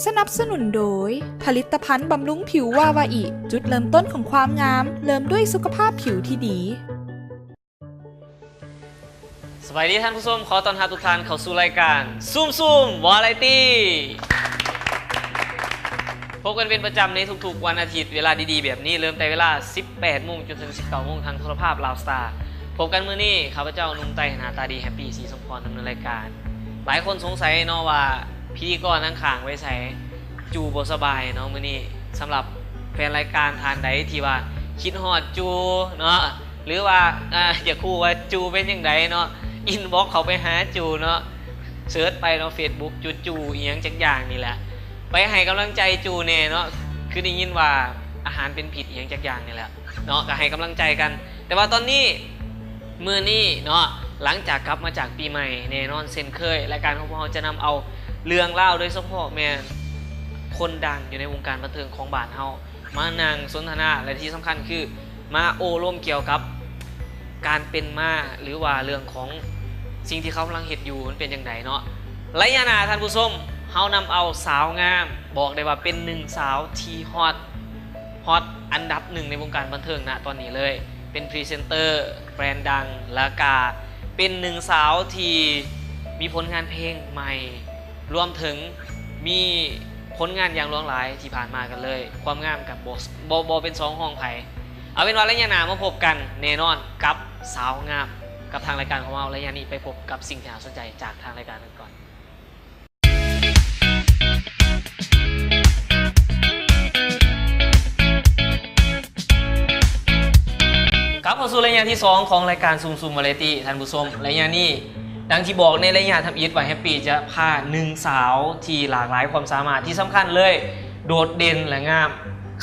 ສະໜັບສະໜູນໂດຍ ຜະລິດຕະພັນບຳລຸງຜິວວາວາອິ ຈຸດເລີ່ມຕົ້ນຂອງຄວາມງາມ ເລີ່ມດ້ວຍສຸຂະພາບຜິວທີ່ດີ. ສະບາຍດີທ່ານຜູ້ຊົມ, ຂໍຕ້ອນຮັບທຸກທ່ານເຂົ້າສູ່ລາຍການຊຸມຊຸມວາໄຣຕີ. ພົບກັນເປັນປະຈຳໃນທຸກໆວັນອາທິດ ເວລາດີໆແບບນີ້, ເລີ່ມແຕ່ເວລາສິບແປດໂມງຈົນເຖິງສິບເກົ້າໂມງ ທາງໂທລະພາບລາວສະຕາ. ພົບກັນມື້ນີ້ ຂ້າພະເຈົ້າໜຸ່ມໄຕ້ ໜ້າຕາດີ ແຮັບປີ້ ສີສົມພອນ ດຳເນີນລາຍການ. ຫຼາຍຄົນສົງໄສເນາະວ່າ ພິທີກອນທາງຂ້າງໄປໃສ? ຈູ່ບໍ່ສະບາຍເນາະມື້ນີ້. ສຳລັບແຟນລາຍການທ່ານໃດທີ່ວ່າຄິດຮອດຈູ່ເນາະ ຫຼືວ່າ ອາ ຢາກຮູ້ວ່າຈູ່ເປັນຈັ່ງໃດເນາະ, ອິນບັອກເຂົ້າໄປຫາຈູ່ເນາະ, ເສີດໄປເນາະ ເຟສບຸກ ຈູ່ຈູ່ອີ່ຫຍັງຈັກຢ່າງນີ້ແຫຼະ, ໄປໃຫ້ກຳລັງໃຈຈູ່ແດ່ເນາະ. ຄືໄດ້ຍິນວ່າອາຫານເປັນພິດອີ່ຫຍັງຈັກຢ່າງນີ້ແຫຼະເນາະ, ກໍໃຫ້ກຳລັງໃຈກັນ. ແຕ່ວ່າຕອນນີ້ ມື້ນີ້ເນາະ ຫຼັງຈາກກັບມາຈາກປີໃໝ່, ແນ່ນອນເຊັ່ນເຄີຍ ລາຍການຂອງພວກເຮົາຈະນຳເອົາເລື່ອງລາວ ໂດຍສະເພາະແມ່ນຄົນດັງຢູ່ໃນວົງການບັນເທີງຂອງບ້ານເຮົາ ມານັ່ງສົນທະນາ ແລະ ທີ່ສຳຄັນຄື ມາໂອ້ລົມກ່ຽວກັບການເປັນມາ ຫຼືວ່າເລື່ອງຂອງສິ່ງທີ່ເຂົາກຳລັງເຮັດຢູ່ ມັນເປັນຈັ່ງໃດເນາະ. ໄລຍະໜ້າທ່ານຜູ້ຊົມ ເຮົານຳເອົາສາວງາມ ບອກໄດ້ວ່າເປັນໜຶ່ງສາວທີ່ຮອດ ຮອດອັນດັບໜຶ່ງໃນວົງການບັນເທີງນະຕອນນີ້ເລີຍ, ເປັນພຣີເຊັນເຕີແບຣນດັງ ແລ້ວກະເປັນໜຶ່ງສາວທີ່ມີຜົນງານເພງໃໝ່ ລວມເຖິງມີຜົນງານຢ່າງຫຼວງຫຼາຍທີ່ຜ່ານມາກັນເລີຍ. ຄວາມງາມກັບບໍ່ ບໍ່ ບໍ່ເປັນສອງຮອງໃຜ. ເອົາເປັນວ່າໄລຍະໜ້າມາພົບກັນແນ່ນອນກັບສາວງາມ ກັບທາງລາຍການຂອງເຮົາ. ໄລຍະນີ້ໄປພົບກັບສິ່ງທີ່ໜ້າສົນໃຈຈາກທາງລາຍການກັນກ່ອນ. ກັບເຂົ້າສູ່ໄລຍະທີສອງຂອງລາຍການຊຸມຊຸມວາໄຣຕີ ທ່ານຜູ້ຊົມ. ໄລຍະນີ້ ດັ່ງທີ່ບອກໃນໄລຍະທຳອິດວ່າ ແຮັບປີ້ຈະພາໜຶ່ງສາວທີ່ຫຼາກຫຼາຍຄວາມສາມາດ, ທີ່ສຳຄັນເລີຍ ໂດດເດັ່ນ ແລະ ງາມ.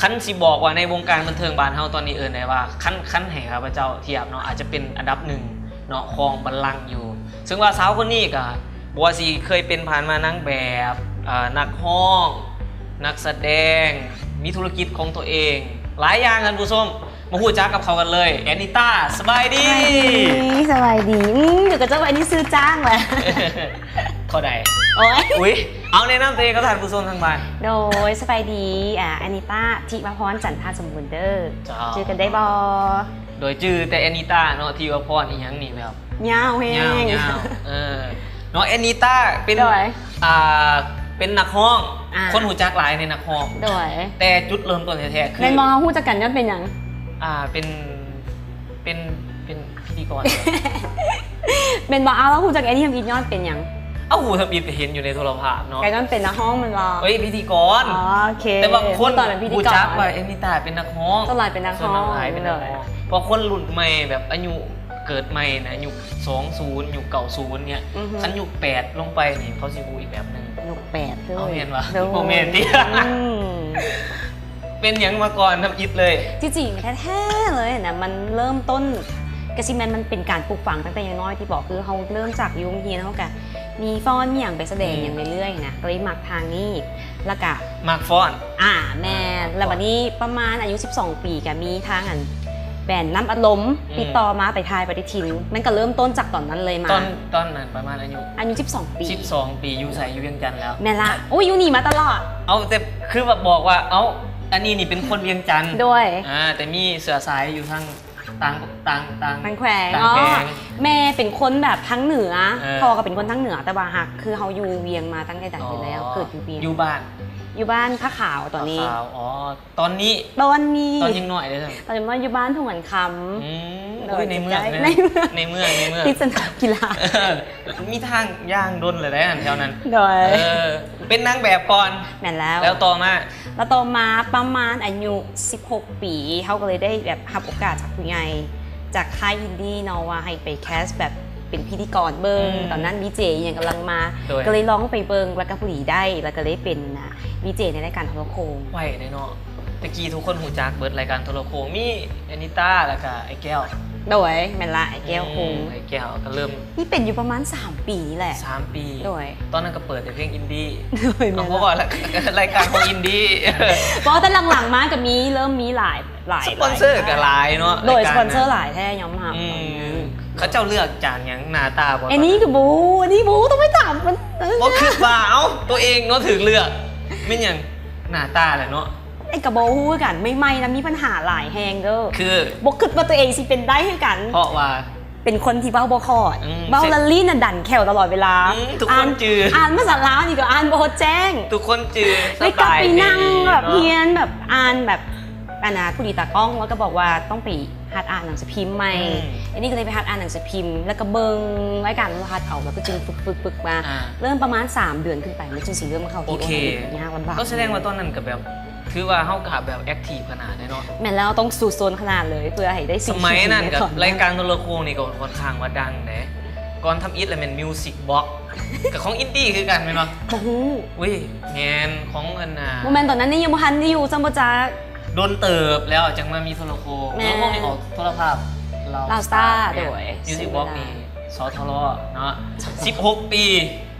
ຄັນຊິບອກວ່າໃນວົງການບັນເທີງບ້ານເຮົາຕອນນີ້ເອີ້ນໄດ້ວ່າ ຄັນ ຄັນໃຫ້ຂ້າພະເຈົ້າທຽບເນາະ ອາດຈະເປັນອັນດັບໜຶ່ງເນາະ ຄອງບັນລັງຢູ່. ເຊິ່ງວ່າສາວຄົນນີ້ກະບໍ່ວ່າຊິເຄີຍເປັນ ຜ່ານມານາງແບບ, ເອີ່, ນັກຮ້ອງ, ນັກສະແດງ, ມີທຸລະກິດຂອງຕົວເອງ ຫຼາຍຢ່າງ. ທ່ານຜູ້ຊົມ ມາຮູ້ຈັກກັບເຂົາກັນເລີຍ. ແອນນິຕາ ສະບາຍດີ. ສະບາຍດີ ສະບາຍດີ. ອືມ ຢູ່ກັບເຈົ້າ ອັນນີ້ຊື່ຈ້າງແຫຼະ. ເທົ່າໃດ? ໂອ້ຍ ອຸ້ຍ ເອົາ ແນະນຳຕົວເອງກັບທ່ານຜູ້ຊົມທາງບ້ານ. ໂດຍ ສະບາຍດີ ອາ ອານິຕາ ທິວາພອນ ຈັນທາສົມບູນເດີ. ເຈົ້າ ຈື່ກັນໄດ້ບໍ່? ໂດຍຈື່ແຕ່ແອນນິຕາເນາະ ທິວາພອນອີ່ຫຍັງນີ້ແບບຍາວແຮງ ຍາວ ຍາວ ເອີ ເນາະ. ແອນນິຕາເປັນ ໂດຍ ອ່າ ເປັນນັກຮ້ອງ ອ່າ ຄົນຮູ້ຈັກຫຼາຍໃນນັກຮ້ອງ. ໂດຍ ແຕ່ຈຸດເລີ່ມຕົ້ນແທ້ໆຄື ແມ່ນບໍ່ ເຮົາຮູ້ຈັກກັນຍ້ອນເປັນຫຍັງ? ອ່າ ເປັນ ເປັນ ເປັນພິທີກອນ. ແມ່ນບໍ່? ເອົາ ເຮົາຮູ້ຈັກແອນນີ້ທຳອິດຍ້ອນເປັນຫຍັງ? ເອົາ ຮູ້ທຳອິດກໍເຫັນຢູ່ໃນໂທລະພາບເນາະ ກໍຍ້ອນເປັນນັກຮ້ອງແມ່ນບໍ່? ເອີຍ ພິທີກອນ. ອໍ ໂອເຄ ແຕ່ວ່າຄົນຮູ້ຈັກວ່າແອນນິຕາເປັນນັກຮ້ອງ ສ່ວນຫຼາຍເປັນນັກຮ້ອງ ສ່ວນຫຼາຍເປັນນັກຮ້ອງ. ເພາະຄົນລຸ້ນໃໝ່ແບບອາຍຸເກີດໃໝ່ນະ ຍຸກສອງສູນ ຍຸກເກົ້າສູນເນີ້ຍ ອືຮຶ ຄັນຍຸກແປດລົງໄປນີ້ ເຂົາຊິຮູ້ອີກແບບໜຶ່ງ. ຍຸກແປດເລີຍ ເອົາ ແມ່ນຫວາ? ໂດຍ ບໍ່ແມ່ນຕິ? ອືມ ເປັນຫຍັງມາກ່ອນທຳອິດເລີຍ? ທີ່ຈິງແທ້ໆເລີຍນະ ມັນເລີ່ມຕົ້ນ ກະຊິແມ່ນມັນເປັນການປູກຝັງຕັ້ງແຕ່ຍັງນ້ອຍ ທີ່ບອກ ຄືເຮົາເລີ່ມຈາກຢູ່ໂຮງຮຽນ ເຮົາກະມີຟ້ອນ ມີຫຍັງໄປສະແດງ ອືມ ຫຍັງເລື້ອຍໆນະ ກະເລີຍມັກທາງນີ້. ແລ້ວກະມັກຟ້ອນ ອາ ແມ່ນ ແລ້ວບັດນີ້ປະມານອາຍຸສິບສອງປີ ກະມີທາງອັນແບນນ້ຳອັດລົມ ອືມ ຕິດຕໍ່ມາໄປຖ່າຍປະຕິທິນ ມັນກະເລີ່ມຕົ້ນຈາກຕອນນັ້ນເລີຍມາ. ຕອນ ຕອນນັ້ນປະມານອາຍຸ ອາຍຸສິບສອງປີ ສິບສອງປີ ຢູ່ໃສ? ຢູ່ວຽງຈັນແລ້ວ. ແມ່ນລະ. ໂອ້ຍ ຢູ່ນີ້ມາຕະຫຼອດ. ເອົາ ແຕ່ຄືແບບບອກວ່າ ເອົາ ອັນນີ້ນີ້ເປັນຄົນວຽງຈັນ ໂດຍ ອ່າ ແຕ່ມີເຊື້ອສາຍຢູ່ທາງຕ່າງ ຕ່າງ ຕ່າງ ຕ່າງແຂວງ. ອໍ ແມ່ເປັນຄົນແບບທາງເໜືອ ເອີ ພໍ່ກໍເປັນຄົນທາງເໜືອ ແຕ່ວ່າຫາກຄືເຮົາຢູ່ວຽງມາຕັ້ງແຕ່ໃດແລ້ວ. ອໍ ເກີດຢູ່ວຽງ ຢູ່ບ້ານ ຢູ່ບ້ານຜ້າຂາວຕອນນີ້. ຜ້າຂາວ ອໍ ຕອນນີ້ ຕອນນີ້ ຕອນຍັງນ້ອຍເດ້ ຕອນຍັງນ້ອຍຢູ່ບ້ານທົ່ງຂັນຄຳ. ອືມ ໂດຍ ໂອ້ຍ ໃນເມືອງ ໃນເມືອງ ໃນເມືອງ ໃນເມືອງ ຕິດສະໜາມກິລາ. ມີທາງຍ່າງດົນແຫຼະໄດ໋ ອັນແຖວນັ້ນ. ໂດຍ ເອີ ເປັນນາງແບບກ່ອນ. ແມ່ນແລ້ວ ແລ້ວຕໍ່ມາ ແລ້ວຕໍ່ມາປະມານອາຍຸສິບຫົກປີ ເຮົາກໍເລີຍໄດ້ແບບຮັບໂອກາດຈາກຜູ້ໃຫຍ່ ຈາກຄ້າຍອິນດີ້ເນາະ ວ່າໃຫ້ໄປແຄສແບບ ເປັນພິທີກອນເບິ່ງ ອືມ ຕອນນັ້ນ ວີເຈ ອີ່ຫຍັງກຳລັງມາ ໂດຍ ກໍເລີຍລອງໄປເບິ່ງ ແລ້ວກໍພໍດີໄດ້ ແລ້ວກໍເລີຍເປັນ ອ່າ ວີເຈ ໃນລາຍການໂທລະໂຄ່ງ. ໄວເດ້ເນາະ ແຕ່ກີ້ທຸກຄົນຮູ້ຈັກເບິດລາຍການໂທລະໂຄ່ງ ມີແອນນິຕາ ແລ້ວກໍອ້າຍແກ້ວ. ໂດຍ ແມ່ນລະ ອ້າຍແກ້ວ ອືມ ຄົງ ອ້າຍແກ້ວ ກໍເລີ່ມ ນີ້ເປັນຢູ່ປະມານສາມປີນີ້ແຫຼະ ສາມປີ. ໂດຍ ຕອນນັ້ນກໍເປີດແຕ່ເພງອິນດີ້. ໂດຍ ແມ່ນລະ ເອົາ ເພາະວ່າລາຍການຂອງອິນດີ້ ເພາະແຕ່ຫຼັງໆມາກໍມີ ເລີ່ມມີຫຼາຍ ຫຼາຍ ສະປອນເຊີກໍຫຼາຍເນາະ. ໂດຍ ສະປອນຊີຫຼາຍແທ້ ຍອມຮັບ. ອືມ ເຂົາເຈົ້າເລືອກຈາກຫຍັງ? ໜ້າຕາບໍ່? ອັນນີ້ກໍບໍ່ ອັນນີ້ບໍ່ ຕ້ອງໄປຖາມມັນ. ບໍ່ຄິດວ່າ ເອົ້າ ຕົວເອງເນາະຖືກເລືອກ. ແມ່ນຫຍັງ? ໜ້າຕາແຫຼະເນາະ. ເອີ ກໍບໍ່ຮູ້ຄືກັນ ໃໝ່ໆນະ ມີບັນຫາຫຼາຍແຮງເດີ ຄື ບໍ່ຄິດວ່າຕົວເອງຊິເປັນໄດ້ຄືກັນ ເພາະວ່າ ເປັນຄົນທີ່ເວົ້າບໍ່ຂອດ ເວົ້າລະລີ້ນນະດັນແຂ້ວຕະຫຼອດເວລາ ທຸກຄົນຈື່ ອ່ານພາສາລາວນີ້ກໍອ່ານບໍ່ແຈ້ງ ທຸກຄົນຈື່ ໄດ້ກັບໄປນັ່ງແບບຮຽນແບບອ່ານແບບ ອັນນ່າ ຜູ້ດີຕາກ້ອງ ແລ້ວກໍບອກວ່າຕ້ອງໄປຫັດອ່ານໜັງສືພິມໃໝ່ ອັນນີ້ກໍເລີຍໄປຫັດອ່ານໜັງສືພິມ ແລ້ວກໍເບິ່ງລາຍການໂທລະທັດເອົາ ແລ້ວກໍຈຶ່ງຝຶກໆໆມາ ເລີ່ມປະມານສາມເດືອນຂຶ້ນໄປ ມັນຈຶ່ງຊິເລີ່ມເຂົ້າທີ່ ໂອເຄ ຍາກລຳບາກ ກໍສະແດງວ່າຕອນນັ້ນກໍແບບ ຖືວ່າເຮົາກໍແບບແອັກທີບຂະໜາດເດເນາະ. ແມ່ນແລ້ວ ຕ້ອງສູ້ຊົນຂະໜາດເລີຍ ເພື່ອໃຫ້ໄດ້ສິ່ງທີ່ ສະໄໝນັ້ນກໍ ລາຍການໂທລະໂຄ່ງນີ້ກໍຂ້ອນຂ້າງວ່າດັງເດ້ ກ່ອນທຳອິດລະແມ່ນມິວສິກບັອກ ກໍຂອງອິນດີ້ຄືກັນແມ່ນບໍ່? ບໍ່ຮູ້ ອຸ້ຍ ແມ່ນຂອງອັນນ່າ ບໍ່ແມ່ນ ຕອນນັ້ນຍັງບໍ່ທັນໄດ້ຢູ່ ຈຳບໍ່ຈັກ ດົນເຕີບແລ້ວຈັ່ງມາມີໂທລະໂຄ່ງ ໂທລະໂຄ່ງນີ້ອອກໂທລະພາບລາວສະຕາ ໂດຍ ມິວສິກບັອກນີ້ ສທລ ເນາະ ສິບຫົກປີ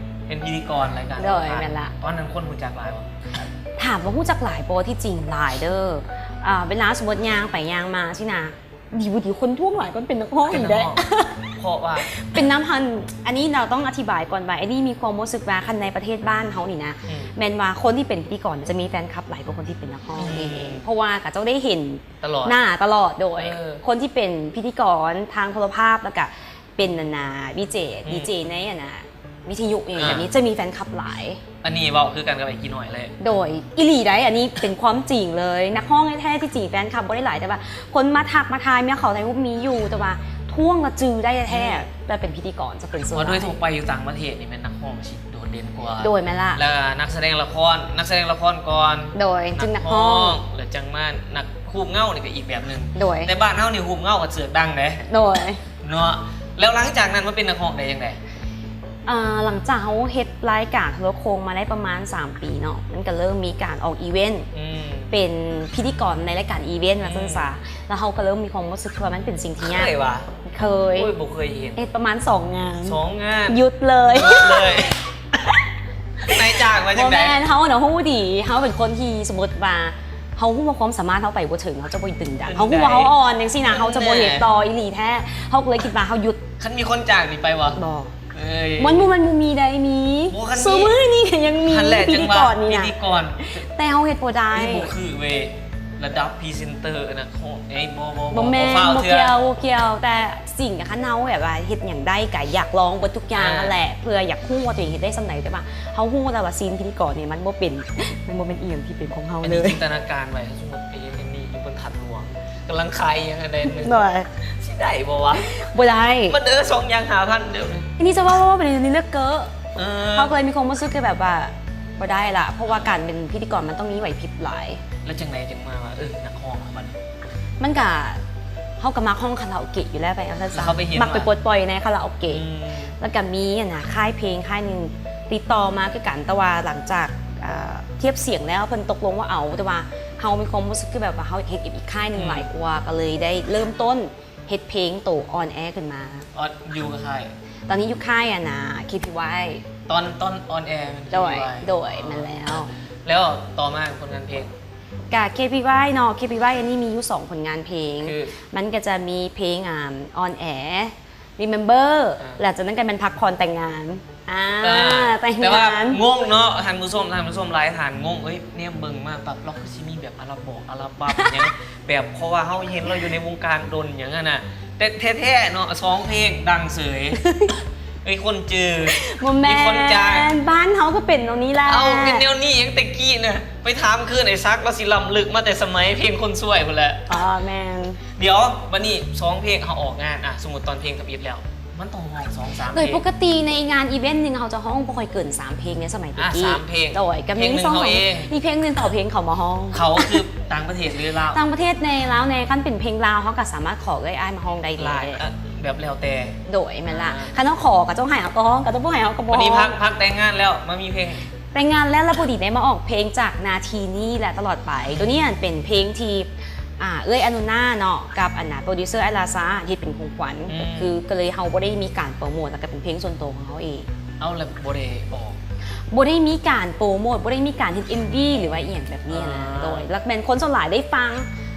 ເປັນພິທີກອນລາຍການ ໂດຍ ໂທລະທັດ ແມ່ນລະ ຕອນນັ້ນຄົນຮູ້ຈັກຫຼາຍບໍ່? ຖາມວ່າຮູ້ຈັກຫຼາຍບໍ່? ທີ່ຈິງຫຼາຍເດີ ອ່າ ເວລາສົມມຸດຍ່າງໄປຍ່າງມາຊີ້ນະ ດີບໍ່ດີຄົນທ້ວງຫຼາຍກວ່າເປັນນັກຮ້ອງອີກເດ້ ເພາະວ່າເປັນນຳພັນ ອັນນີ້ເຮົາຕ້ອງອະທິບາຍກ່ອນວ່າ ອັນນີ້ມີຄວາມຮູ້ສຶກວ່າ ຄັນໃນປະເທດບ້ານເຮົານີ້ນະ ແມ່ນວ່າຄົນທີ່ເປັນພິທີກອນຈະມີແຟນຄລັບຫຼາຍກວ່າຄົນທີ່ເປັນນັກຮ້ອງເອງ ເພາະວ່າເຂົາເຈົ້າໄດ້ເຫັນ ຕະຫຼອດ ໜ້າຕະຫຼອດ ໂດຍ ເອີ ຄົນທີ່ເປັນພິທີກອນທາງໂທລະພາບ ແລ້ວກະເປັນອັນນ່າ ດີເຈ ອືມ ດີເຈໃນອັນນ່າ ວິທະຍຸຫຍັງແບບນີ້ ອ່າ ຈະມີແຟນຄລັບຫຼາຍ. ອັນນີ້ເວົ້າຄືກັນກັບໄອ້ກີ້ນ້ອຍເລີຍ. ໂດຍ ອີ່ຫຼີໃດ໋ ອັນນີ້ເປັນຄວາມຈິງເລີຍ. ນັກຮ້ອງແທ້ໆ ທີ່ຈິງແຟນຄລັບບໍ່ໄດ້ຫຼາຍ ແຕ່ວ່າຄົນມາທັກມາທາຍ ມາຂໍຖ່າຍຮູບມີຢູ່ ແຕ່ວ່າທ້ວງລະຈື່ໄດ້ແທ້ໆ ອືມ ແລ້ວເປັນພິທີກອນ ຈະເປັນສ່ວນຫຼາຍ. ເພາະໂດຍທົ່ວໄປຢູ່ຕ່າງປະເທດນີ້ແມ່ນນັກຮ້ອງຊິ ໂດດເດັ່ນກວ່າ. ໂດຍ ແມ່ນລະ. ແລ້ວນັກສະແດງລະຄອນ ນັກສະແດງລະຄອນກ່ອນ ໂດຍ ຈຶ່ງນັກຮ້ອງ ແລ້ວຈັ່ງມານັກຮູບເງົານີ້ກໍອີກແບບໜຶ່ງ. ໂດຍ ແຕ່ບ້ານເຮົານີ້ຮູບເງົາກໍເສືອກດັງເດ້. ໂດຍ ເນາະ. ແລ້ວຫຼັງຈາກນັ້ນມາເປັນນັກຮ້ອງໄດ້ຈັ່ງໃດ? ອ່າ ຫຼັງຈາກເຮົາເຮັດລາຍການໂທລະໂຄ່ງມາໄດ້ປະມານສາມປີເນາະ ມັນກໍເລີ່ມມີການອອກອີເວັນ ອືມ ເປັນພິທີກອນໃນລາຍການອີເວັນ ອືມ ວ່າຊັ້ນຊະ. ແລ້ວເຮົາກໍເລີ່ມມີຄວາມຮູ້ສຶກວ່າມັນເປັນສິ່ງທີ່ຍາກ. ເຄີຍຫວາ? ເຄີຍ. ໂອ້ຍ ບໍ່ເຄີຍເຫັນ. ເຮັດປະມານສອງງານ. ສອງງານ? ຢຸດເລີຍ. ຢຸດເລີຍ. ນາຍຈ້າງວ່າຈັ່ງໃດ? ບໍ່ແມ່ນ, ເຮົານະຮູ້ດີ, ເຮົາເປັນຄົນທີ່ ສົມມຸດວ່າເຮົາຮູ້ວ່າຄວາມສາມາດເຮົາໄປບໍ່ເຖິງ, ເຮົາຈະບໍ່ດຶງດັນ. ເຮົາຮູ້ວ່າເຮົາອ່ອນຈັ່ງຊີ້ນະ, ເຮົາຈະບໍ່ເຮັດຕໍ່ອີ່ຫຼີແທ້. ເຮົາກໍເລີຍຄິດວ່າເຮົາຢຸດ. ຄັນມີຄົນຈ້າງນີ້ໄປບໍ່? ບໍ່. ເອີຍ ມັນບໍ່ແມ່ນບໍ່ມີໃດ໋ ມີ. ຊຸມື້ນີ້ກໍຍັງມີພິທີກອນນີ້ນະ, ພິທີກອນ ແຕ່ເຮົາເຮັດບໍ່ໄດ້. ບໍ່ຄືເວີຍ ລະດັບພຣີເຊັນເຕີນະ. ເອີຍ ບໍ່ ບໍ່ ບໍ່ແມ່ນ, ບໍ່ກ່ຽວ ບໍ່ກ່ຽວ. ແຕ່ ຈິງ ຄັນເຮົາແບບວ່າເຮັດຫຍັງໄດ້ກະຢາກລອງເບິດທຸກຢ່າງຫັ້ນແຫຼະ ເພື່ອຢາກຮູ້ວ່າຕົວເອງເຮັດໄດ້ສ່ຳໃດ. ແຕ່ວ່າເຮົາຮູ້ແລ້ວວ່າຊີນພິທີກອນນີ້ມັນບໍ່ເປັນ, ມັນບໍ່ແມ່ນອີ່ຫຍັງທີ່ເປັນຂອງເຮົາເລີຍ. ອັນນີ້ຈິນຕະນາການໄວ້, ສົມມຸດໄປເຮັດອັນນີ້ຢູ່ເບິ່ງທາດຫຼວງ ກຳລັງຂາຍອີ່ຫຍັງອັນໃດອັນໜຶ່ງ. ໂດຍ. ຊິໄດ້ບໍ່ວະ? ບໍ່ໄດ້. ມັນເອີ ສອງຢ່າງຫ້າພັນເດີ. ອັນນີ້ຈະເວົ້າວ່າເປັນເລື່ອງເກີ. ເອີ ເຮົາກໍເລີຍມີຄວາມຮູ້ສຶກຄືແບບວ່າບໍ່ໄດ້ລະ, ເພາະວ່າການເປັນພິທີກອນມັນຕ້ອງມີໄຫວພິບຫຼາຍ. ແລ້ວຈັ່ງໃດຈຶ່ງມາວ່າ ເອີ ນັກຮ້ອງບັດນີ້? ມັນກະ ເຮົາກໍມັກຮ້ອງຄາຣາໂອເກະຢູ່ແລ້ວ ໄປເອົາຊັ້ນຊະ ມັກໄປປົດປ່ອຍໃນຄາຣາໂອເກະ. ອືມ ແລ້ວກໍມີອັນນະ ຄ້າຍເພງຄ້າຍໜຶ່ງຕິດຕໍ່ມາຄືກັນ, ແຕ່ວ່າຫຼັງຈາກ ເອີ ທຽບສຽງແລ້ວເພິ່ນຕົກລົງວ່າເອົາ, ແຕ່ວ່າເຮົາມີຄວາມຮູ້ສຶກຄືແບບວ່າເຮົາເຮັດອີກຄ້າຍໜຶ່ງ ອືມ ຫຼາຍກວ່າ, ກໍເລີຍໄດ້ເລີ່ມຕົ້ນເຮັດເພງໂຕອອນແອຂຶ້ນມາ. ອອນ ຢູ່ກັບຄ້າຍ? ຕອນນີ້ຢູ່ຄ້າຍອັນນະ ເຄພີວາຍ. ຕອນ ຕອນອອນແອ ໂດຍ ໂດຍ ແມ່ນແລ້ວ. ແລ້ວຕໍ່ມາຜົນງານເພງ? ກະ ເຄພີວາຍ ເນາະ, ເຄພີວາຍ ອັນນີ້ມີຢູ່ສອງຜົນງານເພງ. ຄື? ມັນກະຈະມີເພງ ອ່າ ອອນແອ ຣີເມມເບີ ອ່າ ແລ້ວຈາກນັ້ນກະແມ່ນພັກຜ່ອນແຕ່ງງານ. ອ່າ ອ່າ ແຕ່ງງານ. ແຕ່ວ່າງົງເນາະ ທ່ານຜູ້ຊົມ, ທ່ານຜູ້ຊົມຫຼາຍທ່ານງົງ, ເອີຍ ແນມເບິ່ງມາປັບ ລາວຄືຊິມີແບບອັລບອງອັລບັມຫຍັງ ແບບ ເພາະວ່າເຮົາເຫັນລາວຢູ່ໃນວົງການດົນຫຍັງຫັ້ນນະ, ແຕ່ແທ້ໆເນາະ ສອງເພງດັງເສີຍ. ເອີຍ ຄົນຈື່ ບໍ່ແມ່ນ ມີຄົນຈ້າງ. ບ້ານເຮົາກໍເປັນແນວນີ້ແຫຼະ. ເອົ້າ ເປັນແນວນີ້ຫຍັງແຕ່ກີ້ນະ, ໄປຖາມຄືນໄອ້ສັກ ລາວຊິລ້ຳເລິກມາແຕ່ສະໄໝເພງຄົນຊ່ວຍພຸ້ນແຫຼະ. ອໍ ແມ່ນ. ດຽວ ບັດນີ້ສອງເພງເຮົາອອກງານ ອ່ະ ສົມມຸດຕອນເພງທຳອິດແລ້ວ ມັນຕ້ອງຮ້ອງສອງສາມເພງ. ໂດຍປົກກະຕິໃນງານອີເວັນໜຶ່ງ ເຮົາຈະຮ້ອງບໍ່ຄ່ອຍເກີນສາມເພງໃນສະໄໝແຕ່ກີ້. ອ່າ ສາມເພງ. ໂດຍ ກໍມີສອງເພງ. ເພງໜຶ່ງເຮົາເອງ ມີເພງໜຶ່ງເຂົາເພງເຂົາມາຮ້ອງ. ເຂົາຄືຕ່າງປະເທດ ຫຼືລາວ? ຕ່າງປະເທດແດ່ ລາວແດ່. ຄັນເປັນເພງລາວ ເຮົາກໍສາມາດຂໍເອື້ອຍອ້າຍມາຮ້ອງໄດ້ແດ່. ອ່າ ແບບແລ້ວແຕ່. ໂດຍ ແມ່ນລະ. ອ່າ ຄັນເຮົາຂໍ ເຂົາເຈົ້າໃຫ້ເຮົາກໍຮ້ອງ, ເຂົາເຈົ້າບໍ່ໃຫ້ເຮົາກໍບໍ່ຮ້ອງ. ບັດນີ້ພັກ ພັກແຕ່ງງານແລ້ວ ມາມີເພງ. ແຕ່ງງານແລ້ວ ແລ້ວພໍດີໄດ້ມາອອກເພງຈາກນາທີນີ້ ແລະ ຕະຫຼອດໄປ. ໂຕນີ້ຫັ້ນເປັນເພງທີ່ ອ່າ ເອື້ອຍອານຸນາເນາະ ກັບອັນນ່າ ໂປຣດິວເຊີອ້າຍລາຊາ ເຮັດເປັນຂອງຂວັນ. ອືມ ກໍຄື ກໍເລີຍເຮົາບໍ່ໄດ້ມີການໂປຣໂມດ ແລ້ວກໍເປັນເພງສ່ວນໂຕຂອງເຮົາເອງ. ເອົ້າ ແລ້ວບໍ່ໄດ້ອອກ? ບໍ່ໄດ້ມີການໂປຣໂມດ, ບໍ່ໄດ້ມີການເຮັດເອັມວີ ຫຼືວ່າອີ່ຫຍັງແບບນີ້ນະ. ອ່າ ໂດຍ ແລ້ວແມ່ນຄົນສ່ວນຫຼາຍໄດ້ຟັງ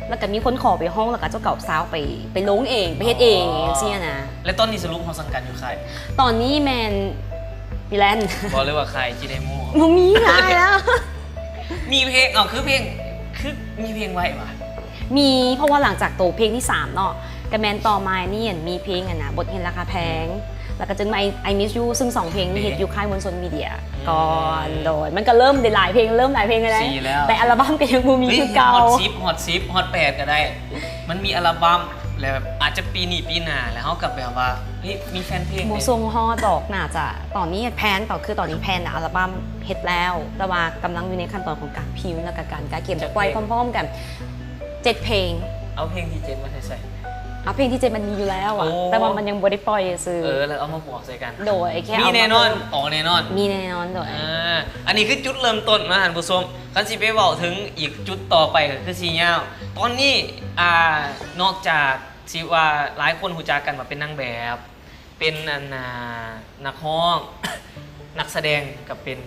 ແລ້ວກໍມີຄົນຂໍໄປຮ້ອງ ແລ້ວກໍເຈົ້າກໍເອົາຊາວໄປ ໄປລົງເອງ ໄປເຮັດເອງ. ອໍ ຈັ່ງຊີ້ນະ. ແລ້ວຕອນນີ້ສະຫຼຸບເຮົາສັງກັດຢູ່ຄ້າຍ? ຕອນນີ້ແມ່ນຟຣີແລນ. ບໍ່ ຫຼືວ່າຄ້າຍຈີເດໂມ? ບໍ່ມີຄ້າຍແລ້ວ. ມີເພງ ເອົາ ຄືເພງ ຄືມີເພງໄວ້ຫວາ? ມີ ເພາະວ່າຫຼັງຈາກໂຕເພງທີສາມເນາະ ກະແມ່ນຕໍ່ມານີ້ ອັນ ມີເພງ ອັນນະ ບົດຮຽນລາຄາແພງ ແລ້ວກະຈຶ່ງມາ I Miss You ຊຶ່ງສອງເພງນີ້ເຮັດຢູ່ຄ້າຍມວນຊົນມີເດຍກ່ອນ. ໂດຍ ມັນກະເລີ່ມໄດ້ຫຼາຍເພງ ເລີ່ມຫຼາຍເພງແລ້ວ ແຕ່ອັລບັມກະຍັງບໍ່ມີຄືເກົ່າ. ຮອດສິບ ຮອດສິບ ຮອດແປດກະໄດ້ ມັນມີອັລບັມ ແລ້ວອາດຈະປີນີ້ປີໜ້າ ແລ້ວເຮົາກະແບບວ່າ ເຮີ້ຍ ມີແຟນເພງ ບໍ່ສົ່ງຮອດດອກ. ໜ້າຈະ ຕອນນີ້ແພນ ຕອນ ຄືຕອນນີ້ແພນອັລບັມເຮັດແລ້ວ ແຕ່ວ່າກຳລັງຢູ່ໃນຂັ້ນຕອນຂອງການພິມ ແລ້ວກະການກະກຽມຈະປ່ອຍພ້ອມໆກັນເຈັດເພງ. ເອົາເພງທີເຈັດມາແຕ່ໃສ? ເອົາເພງທີເຈັດມັນມີຢູ່ແລ້ວອະ ແຕ່ວ່າມັນຍັງບໍ່ໄດ້ປ່ອຍຊື່. ເອີ ແລ້ວເອົາມາບວກໃສ່ກັນ. ໂດຍ ແຄ່ມີແນ່ນອນ ອອກແນ່ນອນ ມີແນ່ນອນ. ໂດຍ ອາ ອັນນີ້ຄືຈຸດເລີ່ມຕົ້ນເນາະທ່ານຜູ້ຊົມ. ຄັນຊິໄປເວົ້າເຖິງອີກຈຸດຕໍ່ໄປກະຄືຊິຍາວ. ຕອນນີ້ ອ່າ ນອກຈາກ ຊິວ່າຫຼາຍຄົນຮູ້ຈັກກັນວ່າເປັນນາງແບບ ເປັນ ອັນນາ ນັກຮ້ອງ ນັກສະແດງກະເປັນ.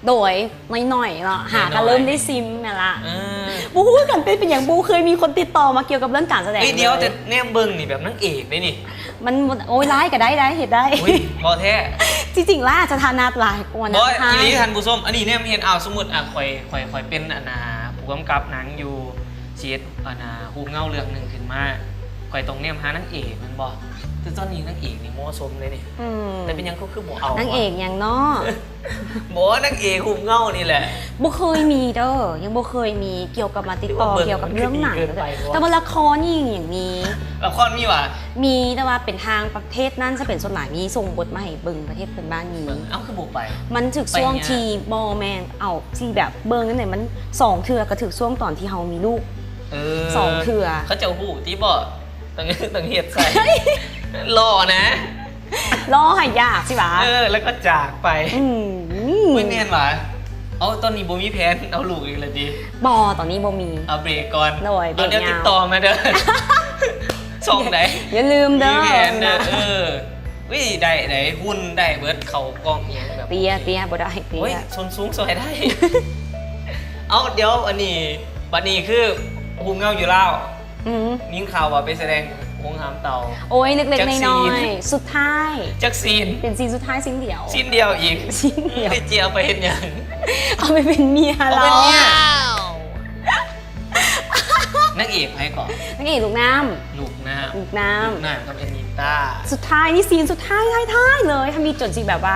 ໂດຍ ໜ້ອຍໆເນາະ ຫາກະເລີ່ມໄດ້ຊິມແມ່ນລະ. ເອີ ບໍ່ຮູ້ຄືກັນ ເປັນ ເປັນຫຍັງບໍ່ເຄີຍມີຄົນຕິດຕໍ່ມາກ່ຽວກັບເລື່ອງການສະແດງ. ເອີ ດຽວ ແຕ່ແນມເບິ່ງນີ້ແບບນາງເອກເດ້ນີ້. ມັນ ໂອ້ຍ ຫຼາຍກະໄດ້ ໄດ້ ເຮັດໄດ້. ອຸ້ຍ ບໍ່ແທ້ ທີ່ຈິງລະອາດຈະຖະໜັດຫຼາຍກວ່ານາງຮ້າຍ. ອີ່ຫຼີທ່ານຜູ້ຊົມ ອັນນີ້ແນມເຫັນ ເອົາ ສົມມຸດ ອາ ຂ້ອຍ ຂ້ອຍ ຂ້ອຍເປັນ ອັນນາ ຜູ້ກຳກັບໜັງຢູ່ ຊິເຮັດ ອັນນາ ຮູບເງົາເລື່ອງໜຶ່ງຂຶ້ນມາ ຂ້ອຍຕ້ອງແນມຫານາງເອກແມ່ນບໍ່? ແຕ່ຕອນນີ້ນາງເອກນີ້ເໝາະສົມເດ້ນີ້. ອືມ ແຕ່ເປັນຫຍັງເຂົາຄືບໍ່ເອົາ ນາງເອກຫຍັງເນາະ? ບໍ່ ນາງເອກຮູບເງົານີ້ແຫຼະ. ບໍ່ເຄີຍມີເດີ ຍັງບໍ່ເຄີຍມີກ່ຽວກັບມາຕິດຕໍ່ກ່ຽວກັບເລື່ອງໜັງ. ແຕ່ວ່າລະຄອນນີ້ຍັງມີ. ລະຄອນມີຫວາ? ມີ ແຕ່ວ່າເປັນທາງປະເທດນັ້ນຊະເປັນສ່ວນຫຼາຍ ມີສົ່ງບົດມາໃຫ້ເບິ່ງ ປະເທດເພື່ອນບ້ານມີ. ເອົ້າ ຄືບໍ່ໄປ? ມັນຖືກຊ່ວງທີ່ ບໍ່ແມ່ນ ເອົາ ທີ່ແບບເບິ່ງນັ້ນແຫຼະ ມັນສອງເທື່ອ ກະຖືກຊ່ວງຕອນທີ່ເຮົາມີລູກ. ເອີ ສອງເທື່ອ. ເຂົາເຈົ້າຮູ້ຕິບໍ່? ຕ້ອງ ຕ້ອງເຮັດໃສ່ ຫຼໍ່ນະ ຫຼໍ່ໃຫ້ຢາກຊິຫວາ. ເອີ ແລ້ວກະຈາກໄປ. ອືມ ອຸ້ຍ ແມ່ນຫວາ? ເອົາ ຕອນນີ້ບໍ່ມີແຜນເອົາລູກອີກແລ້ວຕິ? ບໍ່ ຕອນນີ້ບໍ່ມີ. ເອົາເບຣກກ່ອນ. ໂດຍ ເອົາ ດຽວຕິດຕໍ່ມາເດີ ຊ່ອງໃດ ຢ່າລືມເດີ. ມີແຜນເດີ ເອີ. ອຸ້ຍ ໄດ້ ໄດ້ ຫຸ່ນໄດ້ເບິດ ເຂົ້າກ້ອງອີ່ຫຍັງແບບ ເຕ້ຍ ເຕ້ຍ ບໍ່ໄດ້ ເຕ້ຍ. ໂອ້ຍ ສົ້ນສູງຊ່ວຍໄດ້. ເອົາ ດຽວ ອັນນີ້ ບັດນີ້ຄືຮູບເງົາຢູ່ລາວ. ອືມ ຍິນຂ່າວວ່າໄປສະແດງໂຮງຫາມເຕົ່າ. ໂອ້ຍ ເລັກໆນ້ອຍໆ ສຸດທ້າຍ ຈັກຊີນ? ເປັນຊີນສຸດທ້າຍ ຊີນດຽວ ຊີນດຽວອີກ. ຊີນດຽວ. ໄອ້ເຈ້ຍເອົາໄປເຮັດຫຍັງ? ເອົາໄປເປັນເມຍລາວ. ນາງເອກໃຜເກາະ? ນາງເອກລູກນ້ຳ. ລູກນ້ຳ ລູກນ້ຳ ລູກນ້ຳກັບແອນນີຕ້າ. ສຸດທ້າຍນີ້ ຊີນສຸດທ້າຍ ທ້າຍໆເລີຍ ທຳອິດຈົນຊິແບບວ່າ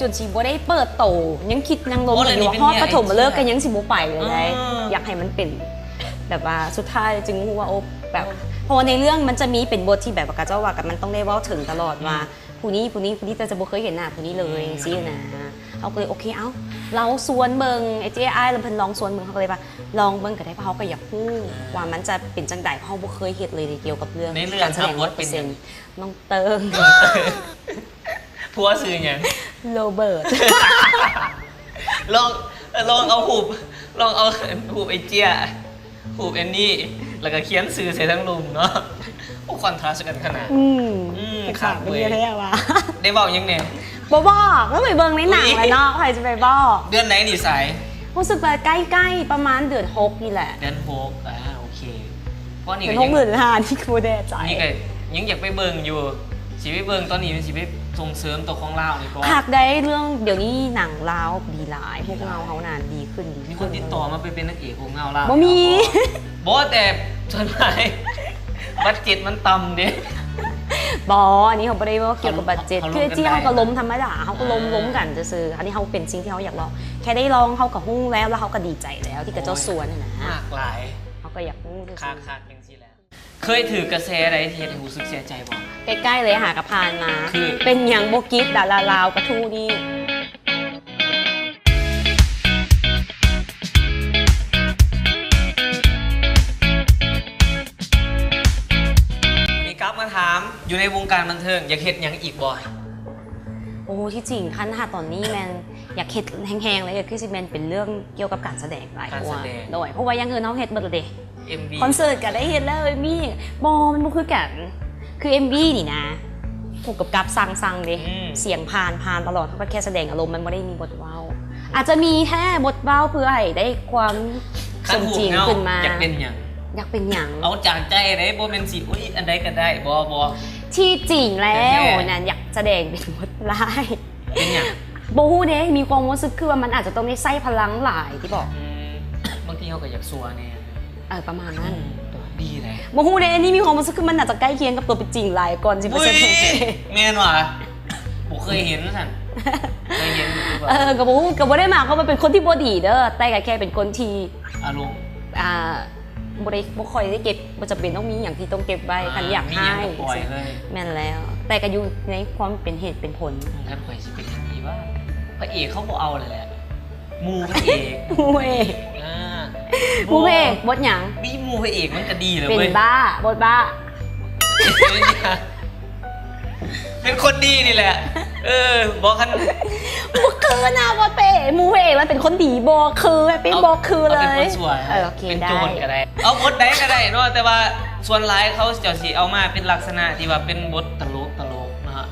ຈົນຊິບໍ່ໄດ້ເປີດໂຕ ຍັງຄິດຍັງລົມກັນຢູ່ວ່າຮອດປະຖົມມະເລີກກະຍັງຊິບໍ່ໄປເລີຍ. ຢາກໃຫ້ມັນເປັນແບບວ່າສຸດທ້າຍຈຶ່ງຮູ້ວ່າ ໂອ້ ແບບ ເພາະວ່າໃນເລື່ອງມັນຈະມີເປັນບົດທີ່ແບບວ່າເຂົາເຈົ້າວ່າກັນ ມັນຕ້ອງໄດ້ເວົ້າເຖິງຕະຫຼອດວ່າ ອືມ ຜູ້ນີ້ ຜູ້ນີ້ ຜູ້ນີ້ ແຕ່ຈະບໍ່ເຄີຍເຫັນໜ້າຜູ້ນີ້ເລີຍ ອືມ ຊີ້ນະ. ເຮົາກະເລີຍ ໂອເຄ ເອົ້າ ລາວຊວນເບິ່ງ ໄອ້ເຈ້ຍ ອ້າຍ ລຳເພິ່ນລອງຊວນເບິ່ງ ເຮົາກະເລີຍວ່າ ລອງເບິ່ງກະໄດ້ ເພາະເຮົາກະຢາກຮູ້ ອ່າ ວ່າມັນຈະເປັນຈັ່ງໃດ ເພາະເຮົາບໍ່ເຄີຍເຮັດເລີຍ ກ່ຽວກັບເລື່ອງການສະແດງຮ້ອຍເປີເຊັນ. ນ້ອງເຕີງ ຜົວຊື່ຫຍັງ? ໂລເບີດ. ລອງ ລອງເອົາຮູບ ລອງເອົາຮູບໄອ້ເຈ້ຍ ຮູບແອນນີ ແລ້ວກະຂຽນຊື່ໃສ່ທາງລຸ່ມເນາະ. ໂອ້ ຄອນທຣາສກັນຂະໜາດ. ອືມ ອືມ ຄັກເວີຍ ແທ້ຫວາ. ໄດ້ເວົ້າຫຍັງແດ່? ບໍ່ບອກ ຕ້ອງໄປເບິ່ງໃນໜັງແຫຼະເນາະ ໃຜຈະໄປບອກ. ເດືອນໃດນີ້ສາຍ? ຮູ້ສຶກວ່າໃກ້ໆ ປະມານເດືອນຫົກນີ້ແຫຼະ. ເດືອນຫົກ ອ່າ ໂອເຄ. ເດືອນຫົກ ເດືອນຫ້ານີ້ກະບໍ່ແນ່ໃຈ. ນີ້ກະຍັງຢາກໄປເບິ່ງຢູ່ ຊິໄປເບິ່ງຕອນນີ້ ຊິໄປສົ່ງເສີມໂຕຂອງລາວນີ້ກ່ອນ. ຄັກໄດ໋ ເລື່ອງດຽວນີ້ໜັງລາວດີຫຼາຍ ຮູບເງົາເຮົານັ້ນດີຂຶ້ນ ມີຄົນຕິດຕໍ່ມາໄປເປັນນາງເອກຮູບເງົາລາວ. ບໍ່ມີ. ບໍ່ ແຕ່ສ່ວນຫຼາຍບັດເຈັດມັນຕ່ຳເດ້. ບໍ່ ອັນນີ້ເຮົາບໍ່ໄດ້ເວົ້າກ່ຽວກັບບັດເຈັດ ຄືທີ່ເຮົາກະລົມທຳມະດາ ເຮົາກະລົມ ລົມກັນຊື່ໆ. ອັນນີ້ເຮົາເປັນສິ່ງທີ່ເຮົາຢາກລອງ ແຄ່ໄດ້ລອງເຮົາກະຮູ້ແລ້ວ ແລ້ວເຮົາກະດີໃຈແລ້ວທີ່ເຂົາເຈົ້າຊວນຫັ້ນນະ. ເຮົາກະຢາກຮູ້ຊື່ໆ. ຄັກໆ ຈັ່ງຊີ້ແຫຼະ. ເຄີຍຖືກກະແສໃດທີ່ເຮັດໃຫ້ຮູ້ສຶກເສຍໃຈບໍ່? ໃກ້ໆເລີຍຫາກະຜ່ານມາ ຄື ເປັນຫຍັງບໍ່ກິດດາລາລາວກະທູ້ນີ້. ນີ້ກັບມາຖາມ ຢູ່ໃນວົງການບັນເທີງ ຢາກເຮັດຫຍັງອີກບໍ່? ໂອ້ ທີ່ຈິງຄັນຫາຕອນນີ້ແມ່ນຢາກເຮັດແຮງໆເລີຍ ກະຄືຊິແມ່ນເປັນເລື່ອງກ່ຽວກັບການສະແດງຫຼາຍກວ່າ. ໂດຍ ເພາະວ່າຢ່າງອື່ນເຮົາເຮັດເບິດແລ້ວເດ. ເອັມວີ ຄອນເສີດກະໄດ້ເຮັດແລ້ວ ເອັມວີ ບໍ່ ມັນບໍ່ຄືກັນ. ຄືເອັມວີນີ້ນະ ຜູ້ກຳກັບສັ່ງ ສັ່ງເດ້. ອືມ ສຽງຜ່ານ ຜ່ານຕະຫຼອດ ເຮົາກະແຄ່ສະແດງອາລົມ ມັນບໍ່ໄດ້ມີບົດເວົ້າ. ອືມ ອາດຈະມີແທ້ບົດເວົ້າເພື່ອໃຫ້ໄດ້ຄວາມສົມຈິງຂຶ້ນມາ. ຢາກເປັນຫຍັງ? ຢາກເປັນຫຍັງ? ເອົາຈາກໃຈເດ້ ບໍ່ແມ່ນຊິ ໂອ້ຍ ອັນໃດກະໄດ້ ບໍ່ ບໍ່. ທີ່ຈິງແລ້ວນັ້ນ ຢາກສະແດງເປັນບົດຮ້າຍ. ເປັນຫຍັງ? ບໍ່ຮູ້ເດ້ ມີຄວາມຮູ້ສຶກຄືວ່າມັນອາດຈະຕ້ອງໄດ້ໃຊ້ພະລັງຫຼາຍຕິບໍ. ອືມ ທີ່ເຮົາກໍຢາກຊົ່ວແດ່. ເອີ ປະມານນັ້ນ. ອືມ ດີແຫຼະ. ບໍ່ຮູ້ເດ້ ອັນນີ້ມີຄວາມຮູ້ສຶກຄືມັນໜ້າຈະໃກ້ຄຽງກັບຕົວເປັນຈິງຫຼາຍກ່ອນຊິໄປເຊັກ. ອຸ້ຍ ແມ່ນຫວາ? ບໍ່ເຄີຍເຫັນຊັ້ນ. ເຄີຍເຫັນຢູ່. ເອີ ກໍບໍ່ຮູ້ ກໍບໍ່ໄດ້ໝາຍຄວາມວ່າເປັນຄົນທີ່ບໍ່ດີເດີ ແຕ່ກໍແຄ່ເປັນຄົນທີ່ອາລົມ ອ່າ ບໍ່ໄດ້ ບໍ່ຄ່ອຍໄດ້ເກັບ ບໍ່ຈຳເປັນຕ້ອງມີຫຍັງທີ່ຕ້ອງເກັບໄວ້. ຄັນຢາກຮ້າຍ ແມ່ນແລ້ວ ແຕ່ກໍຢູ່ໃນຄວາມເປັນເຫດເປັນຜົນ. ຄັນຂ້ອຍຊິເປັນຫຍັງດີວະ ພະເອກເຂົາບໍ່ເອົາແລ້ວແຫຼະ. ໝູ່ພະເອກ ໝູ່ພະເອກ ອ່າ ໝູ່ພະເອກ ບົດຫຍັງ? ມີໝູ່ພະເອກມັນກໍດີແລ້ວເວີຍ. ເປັນບ້າ ບົດບ້າ ເປັນຄົນດີນີ້ແຫຼະ. ເອີ ບໍ່ຄັນ ບໍ່ຄືນະ ບໍ່ເປະ. ໝູ່ເອງມັນເປັນຄົນດີ ບໍ່ຄື ເປັນບໍ່ຄືເລີຍ. ເປັນຄົນຊົ່ວ ເອີ ໂອເຄ ເປັນໂຈນກໍໄດ້ ເອົາບົດໃດກໍໄດ້ເນາະ. ແຕ່ວ່າສ່ວນຫຼາຍເຂົາເຈົ້າຊິເອົາມາເປັນລັກສະນະທີ່ວ່າເປັນບົດຕະຫຼົກໆເນາະ.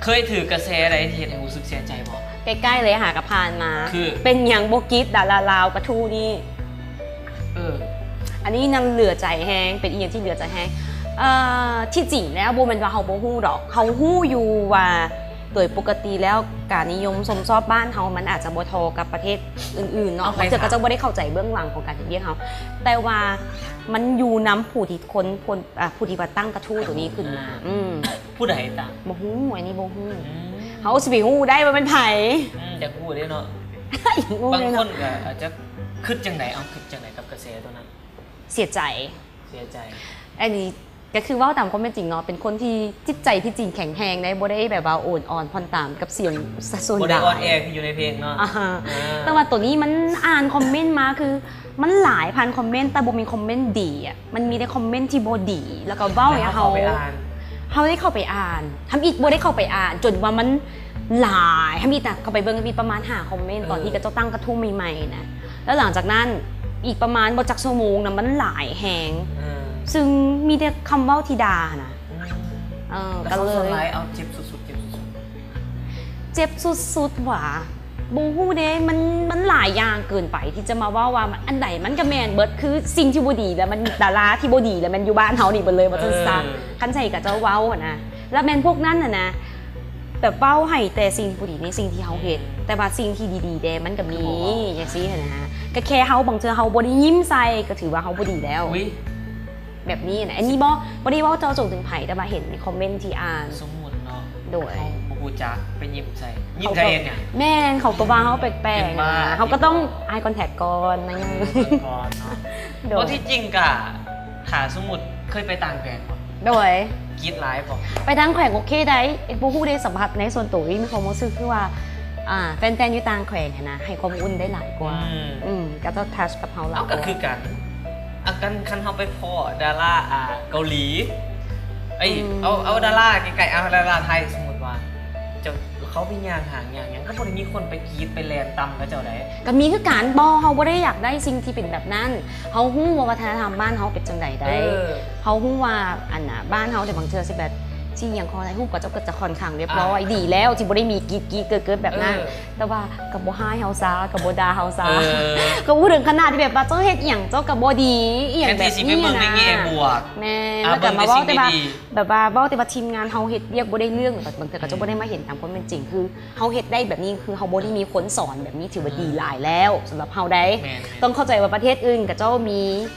ເຄີຍຖືກກະແສໃດທີ່ເຮັດໃຫ້ຮູ້ສຶກເສຍໃຈບໍ່? ໃກ້ໆເລີຍຫາກະຜ່ານມາ ຄື ເປັນຫຍັງບໍ່ກຣີດດາລາລາວກະທູ້ນີ້. ເອີ ອັນນີ້ນຳເຫຼືອໃຈແຮງ ເປັນອີ່ຫຍັງທີ່ເຫຼືອໃຈແຮງ. ເອີ ທີ່ຈິງແລ້ວບໍ່ແມ່ນວ່າເຮົາບໍ່ຮູ້ດອກ ເຮົາຮູ້ຢູ່ວ່າໂດຍປົກກະຕິແລ້ວການນິຍົມຊົມຊອບບ້ານເຮົາມັນອາດຈະບໍ່ທໍ່ກັບປະເທດອື່ນໆເນາະ. ບາງເທື່ອເຂົາເຈົ້າບໍ່ໄດ້ເຂົ້າໃຈເບື້ອງຫຼັງຂອງການເຮັດວຽກເຮົາ ແຕ່ວ່າມັນຢູ່ນຳຜູ້ທີ່ຄົນ ຜູ້ທີ່ວ່າຕັ້ງກະທູ້ໂຕນີ້ຂຶ້ນມາ. ອືມ ຜູ້ໃດຕັ້ງ? ບໍ່ຮູ້ ອັນນີ້ບໍ່ຮູ້. ເຮົາຊິໄປຮູ້ໄດ້ວ່າແມ່ນໃຜ? ອືມ ຢາກຮູ້ເດ້ເນາະ. ຢາກຮູ້ເດ້ເນາະ. ບາງຄົນກໍອາດຈະຄິດຈັ່ງໃດ? ເອົາ ຄິດຈັ່ງໃດກັບກະແສໂຕນັ້ນ? ເສຍໃຈ ເສຍໃຈ. ອັນນີ້ກໍຄືເວົ້າຕາມຄວາມເປັນຈິງເນາະ ເປັນຄົນທີ່ຈິດໃຈທີ່ຈິງແຂງແຮງໄດ໋ ບໍ່ໄດ້ແບບວ່າໂອນອ່ອນຜ່ອນຕາມກັບສຽງຊະຊົນ ບໍ່ໄດ້ອອນແອຄືຢູ່ໃນເພງເນາະ. ແຕ່ວ່າໂຕນີ້ມັນອ່ານຄອມເມັນມາ ຄືມັນຫຼາຍພັນຄອມເມັນ ແຕ່ບໍ່ມີຄອມເມັນດີອະ. ມັນມີແຕ່ຄອມເມັນທີ່ບໍ່ດີ ແລ້ວກໍເວົ້າໃຫ້ເຮົາ ເຮົາໄດ້ເຂົ້າໄປອ່ານ ທຳອິດບໍ່ໄດ້ເຂົ້າໄປອ່ານ ຈົນວ່າມັນຫຼາຍ ທຳອິດນະ ເຂົ້າໄປເບິ່ງ ທຳອິດປະມານຫ້າຄອມເມັນ ເອີ ຕອນທີ່ເຂົາເຈົ້າຕັ້ງກະທູ້ໃໝ່ໆນະ. ແລ້ວຫຼັງຈາກນັ້ນອີກປະມານບໍ່ຈັກຊົ່ວໂມງນະ ມັນຫຼາຍແຮງ ເອີ ຊຶ່ງມີແຕ່ຄຳເວົ້າທີ່ດ່ານະ. ອືມ ເອີ ກໍເລີຍ ສ່ວນຫຼາຍເອົາເຈັບສຸດໆ ເຈັບສຸດໆ ເຈັບສຸດໆຫວາ? ບໍ່ຮູ້ເດ້ ມັນ ມັນຫຼາຍຢ່າງເກີນໄປທີ່ຈະມາເວົ້າວ່າອັນໃດມັນກະແມ່ນເບິດ. ຄືສິ່ງທີ່ບໍ່ດີແລ້ວມັນ ດາລາທີ່ບໍ່ດີແລ້ວແມ່ນຢູ່ບ້ານເຮົານີ້ເບິດເລີຍ ວ່າຊັ້ນຊະ. ເອີ ຄັນໃສ່ກະເຈົ້າເວົ້າຫັ້ນນະ ແລ້ວແມ່ນພວກນັ້ນຫັ້ນນະ ແບບເວົ້າໃຫ້ແຕ່ສິ່ງທີ່ບໍ່ດີໃນສິ່ງທີ່ເຮົາເຮັດ ແຕ່ວ່າສິ່ງທີ່ດີໆແດ່ມັນກະມີ ຄືບໍ່ເວົ້າ ຈັ່ງຊີ້ຫັ້ນນະ. ກະແຄ່ເຮົາບາງເທື່ອເຮົາບໍ່ໄດ້ຍິ້ມໃສ່ ກະຖືວ່າເຮົາບໍ່ດີແລ້ວ. ອຸ້ຍ ແບບນີ້ນະ ອັນນີ້ບໍ່ ບໍ່ໄດ້ເວົ້າເຈາະຈົງເຖິງໃຜ ແຕ່ວ່າເຫັນໃນຄອມເມັນທີ່ອ່ານ. ສົມມຸດເນາະ ໂດຍ ເຮົາບໍ່ຮູ້ຈັກໄປຍິ້ມໃສ່ ຍິ້ມໃສ່ເຮັດຫຍັງ? ແມ່ນ ເຂົາກໍວ່າເຮົາແປກໆນະ ເຮົາກໍຕ້ອງ eye contact ກ່ອນໜ້ອຍໜຶ່ງ ເອີ ກ່ອນເນາະ. ໂດຍ ເພາະທີ່ຈິງກະ ຖ້າສົມມຸດເຄີຍໄປຕ່າງແຂວງບໍ່? ໂດຍ ກຣີດຫຼາຍບໍ່? ໄປຕ່າງແຂວງໂອເຄໄດ໋ ບໍ່ຮູ້ເດ້ ສຳຜັດໃນສ່ວນໂຕນີ້ມີຄວາມຮູ້ສຶກຄືວ່າ ອ່າ ແຟນໆຢູ່ຕ່າງແຂວງຫັ້ນນະ ໃຫ້ຄວາມອົບອຸ່ນໄດ້ຫຼາຍກວ່າ. ອືມ ອືມ ກໍຈະທັດກັບເຮົາຫຼາຍກວ່າ. ເອົ້າ ກໍຄືກັນ ອາ ຄັນ ຄັນເຮົາໄປພໍ້ດາລາ ອ່າ ເກົາຫຼີ ເອີຍ ອືມ ເອົາ ເອົາດາລາໃກ້ໆ ເອົາດາລາໄທ ສົມມຸດວ່າ ເຈົ້າ ເຂົາໄປຍ່າງຫ້າງຍ່າງຫຍັງ ກໍບໍ່ໄດ້ມີຄົນໄປກຣີດໄປແລ່ນຕຳເຂົາເຈົ້າໃດ໋. ກໍມີຄືກັນ ບໍ່ ເຮົາບໍ່ໄດ້ຢາກໄດ້ສິ່ງທີ່ເປັນແບບນັ້ນ. ເຮົາຮູ້ວ່າວັດທະນະທຳບ້ານເຮົາເປັນຈັ່ງໃດໄດ໋. ເອີ ເຮົາຮູ້ວ່າ ອັນນ່າ ບ້ານເຮົາແຕ່ບາງເທື່ອຊິແບບ ຊິຫຍັງຂໍຖ່າຍຮູບ ເຂົາເຈົ້າກໍຈະຄ່ອນຂ້າງຮຽບຮ້ອຍ ອ່າ ດີແລ້ວທີ່ບໍ່ໄດ້ມີກຣີດໆເກີດໆແບບນັ້ນ. ເອີ ແຕ່ວ່າກໍບໍ່ຮ້າຍເຮົາຊະ ກໍບໍ່ດ່າເຮົາຊະ ເອີ ກໍບໍ່ເຖິງຂະໜາດທີ່ແບບວ່າເຈົ້າເຮັດອີ່ຫຍັງເຈົ້າກໍບໍ່ດີ ອີ່ຫຍັງແບບນີ້ນະ. ແມ່ນ ແລ້ວກໍມາເວົ້າແຕ່ວ່າ ແບບວ່າເວົ້າແຕ່ວ່າທີມງານເຮົາເຮັດວຽກບໍ່ໄດ້ເລື່ອງ ບາງເທື່ອເຂົາເຈົ້າບໍ່ໄດ້ມາເຫັນຕາມຄວາມເປັນຈິງ ຄືເຮົາເຮັດໄດ້ແບບນີ້ ຄືເຮົາບໍ່ໄດ້ມີຄົນສອນແບບນີ້ ຖືວ່າດີຫຼາຍແລ້ວສຳລັບເຮົາໄດ໋. ແມ່ນໆ ຕ້ອງເຂົ້າໃຈວ່າປະເທດອື່ນເຂົາເຈົ້າມີ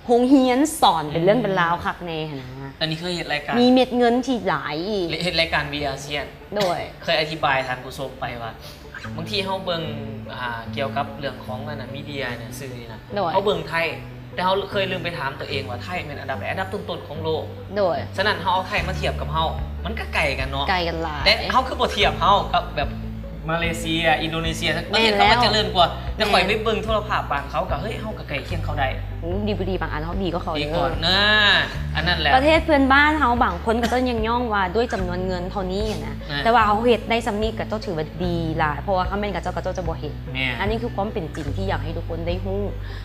ໂຮງຮຽນສອນເປັນເລື່ອງເປັນລາວຄັກແນ່ຫັ້ນນະ. ຕອນນີ້ເຄີຍເຮັດລາຍການ ມີເມັດເງິນທີ່ຫຼາຍອີກ ເຮັດລາຍການ We Asian ໂດຍ ເຄີຍອະທິບາຍທ່ານຜູ້ຊົມໄປວ່າ ບາງທີເຮົາເບິ່ງ ອ່າ ກ່ຽວກັບເລື່ອງຂອງອັນນັ້ນ ມີເດຍ ສື່ນີ້ນະ ໂດຍ ເຮົາເບິ່ງໄທ ແຕ່ເຮົາເຄີຍລືມໄປຖາມຕົວເອງວ່າ ໄທແມ່ນອັນດັບໃດ ອັນດັບຕົ້ນໆຂອງໂລກ. ໂດຍ ສະນັ້ນເຮົາເອົາໄທມາທຽບກັບເຮົາ ມັນກໍໄກກັນເນາະ ໄກກັນຫຼາຍ. ແຕ່ເຮົາຄືບໍ່ທຽບເຮົາກັບແບບມາເລເຊຍ ອິນໂດເນເຊຍ ປະເທດເຂົາກໍຈະເລີນກວ່າ. ແຕ່ຂ້ອຍໄປເບິ່ງໂທລະພາບບ້ານເຂົາກໍ ເຮີ້ຍ ເຮົາກໍໃກ້ຄຽງເຂົາໄດ້. ດີບໍ່ດີ ບາງອັນເຮົາດີກວ່າເຂົາເດີ. ອັນນັ້ນແຫຼະ ປະເທດເພື່ອນບ້ານເຮົາບາງຄົນເຂົາເຈົ້າຍັງຍ້ອງວ່າດ້ວຍຈຳນວນເງິນເທົ່ານີ້ນະ ແຕ່ວ່າເຮົາເຮັດໄດ້ສ່ຳນີ້ກໍເຈົ້າຖືວ່າດີຫຼາຍ ເພາະວ່າຄັນແມ່ນເຂົາເຈົ້າ ເຂົາເຈົ້າຈະບໍ່ເຮັດ. ອັນນີ້ຄືຄວາມເປັນຈິງທີ່ຢາກໃຫ້ທຸກຄົນໄດ້ຮູ້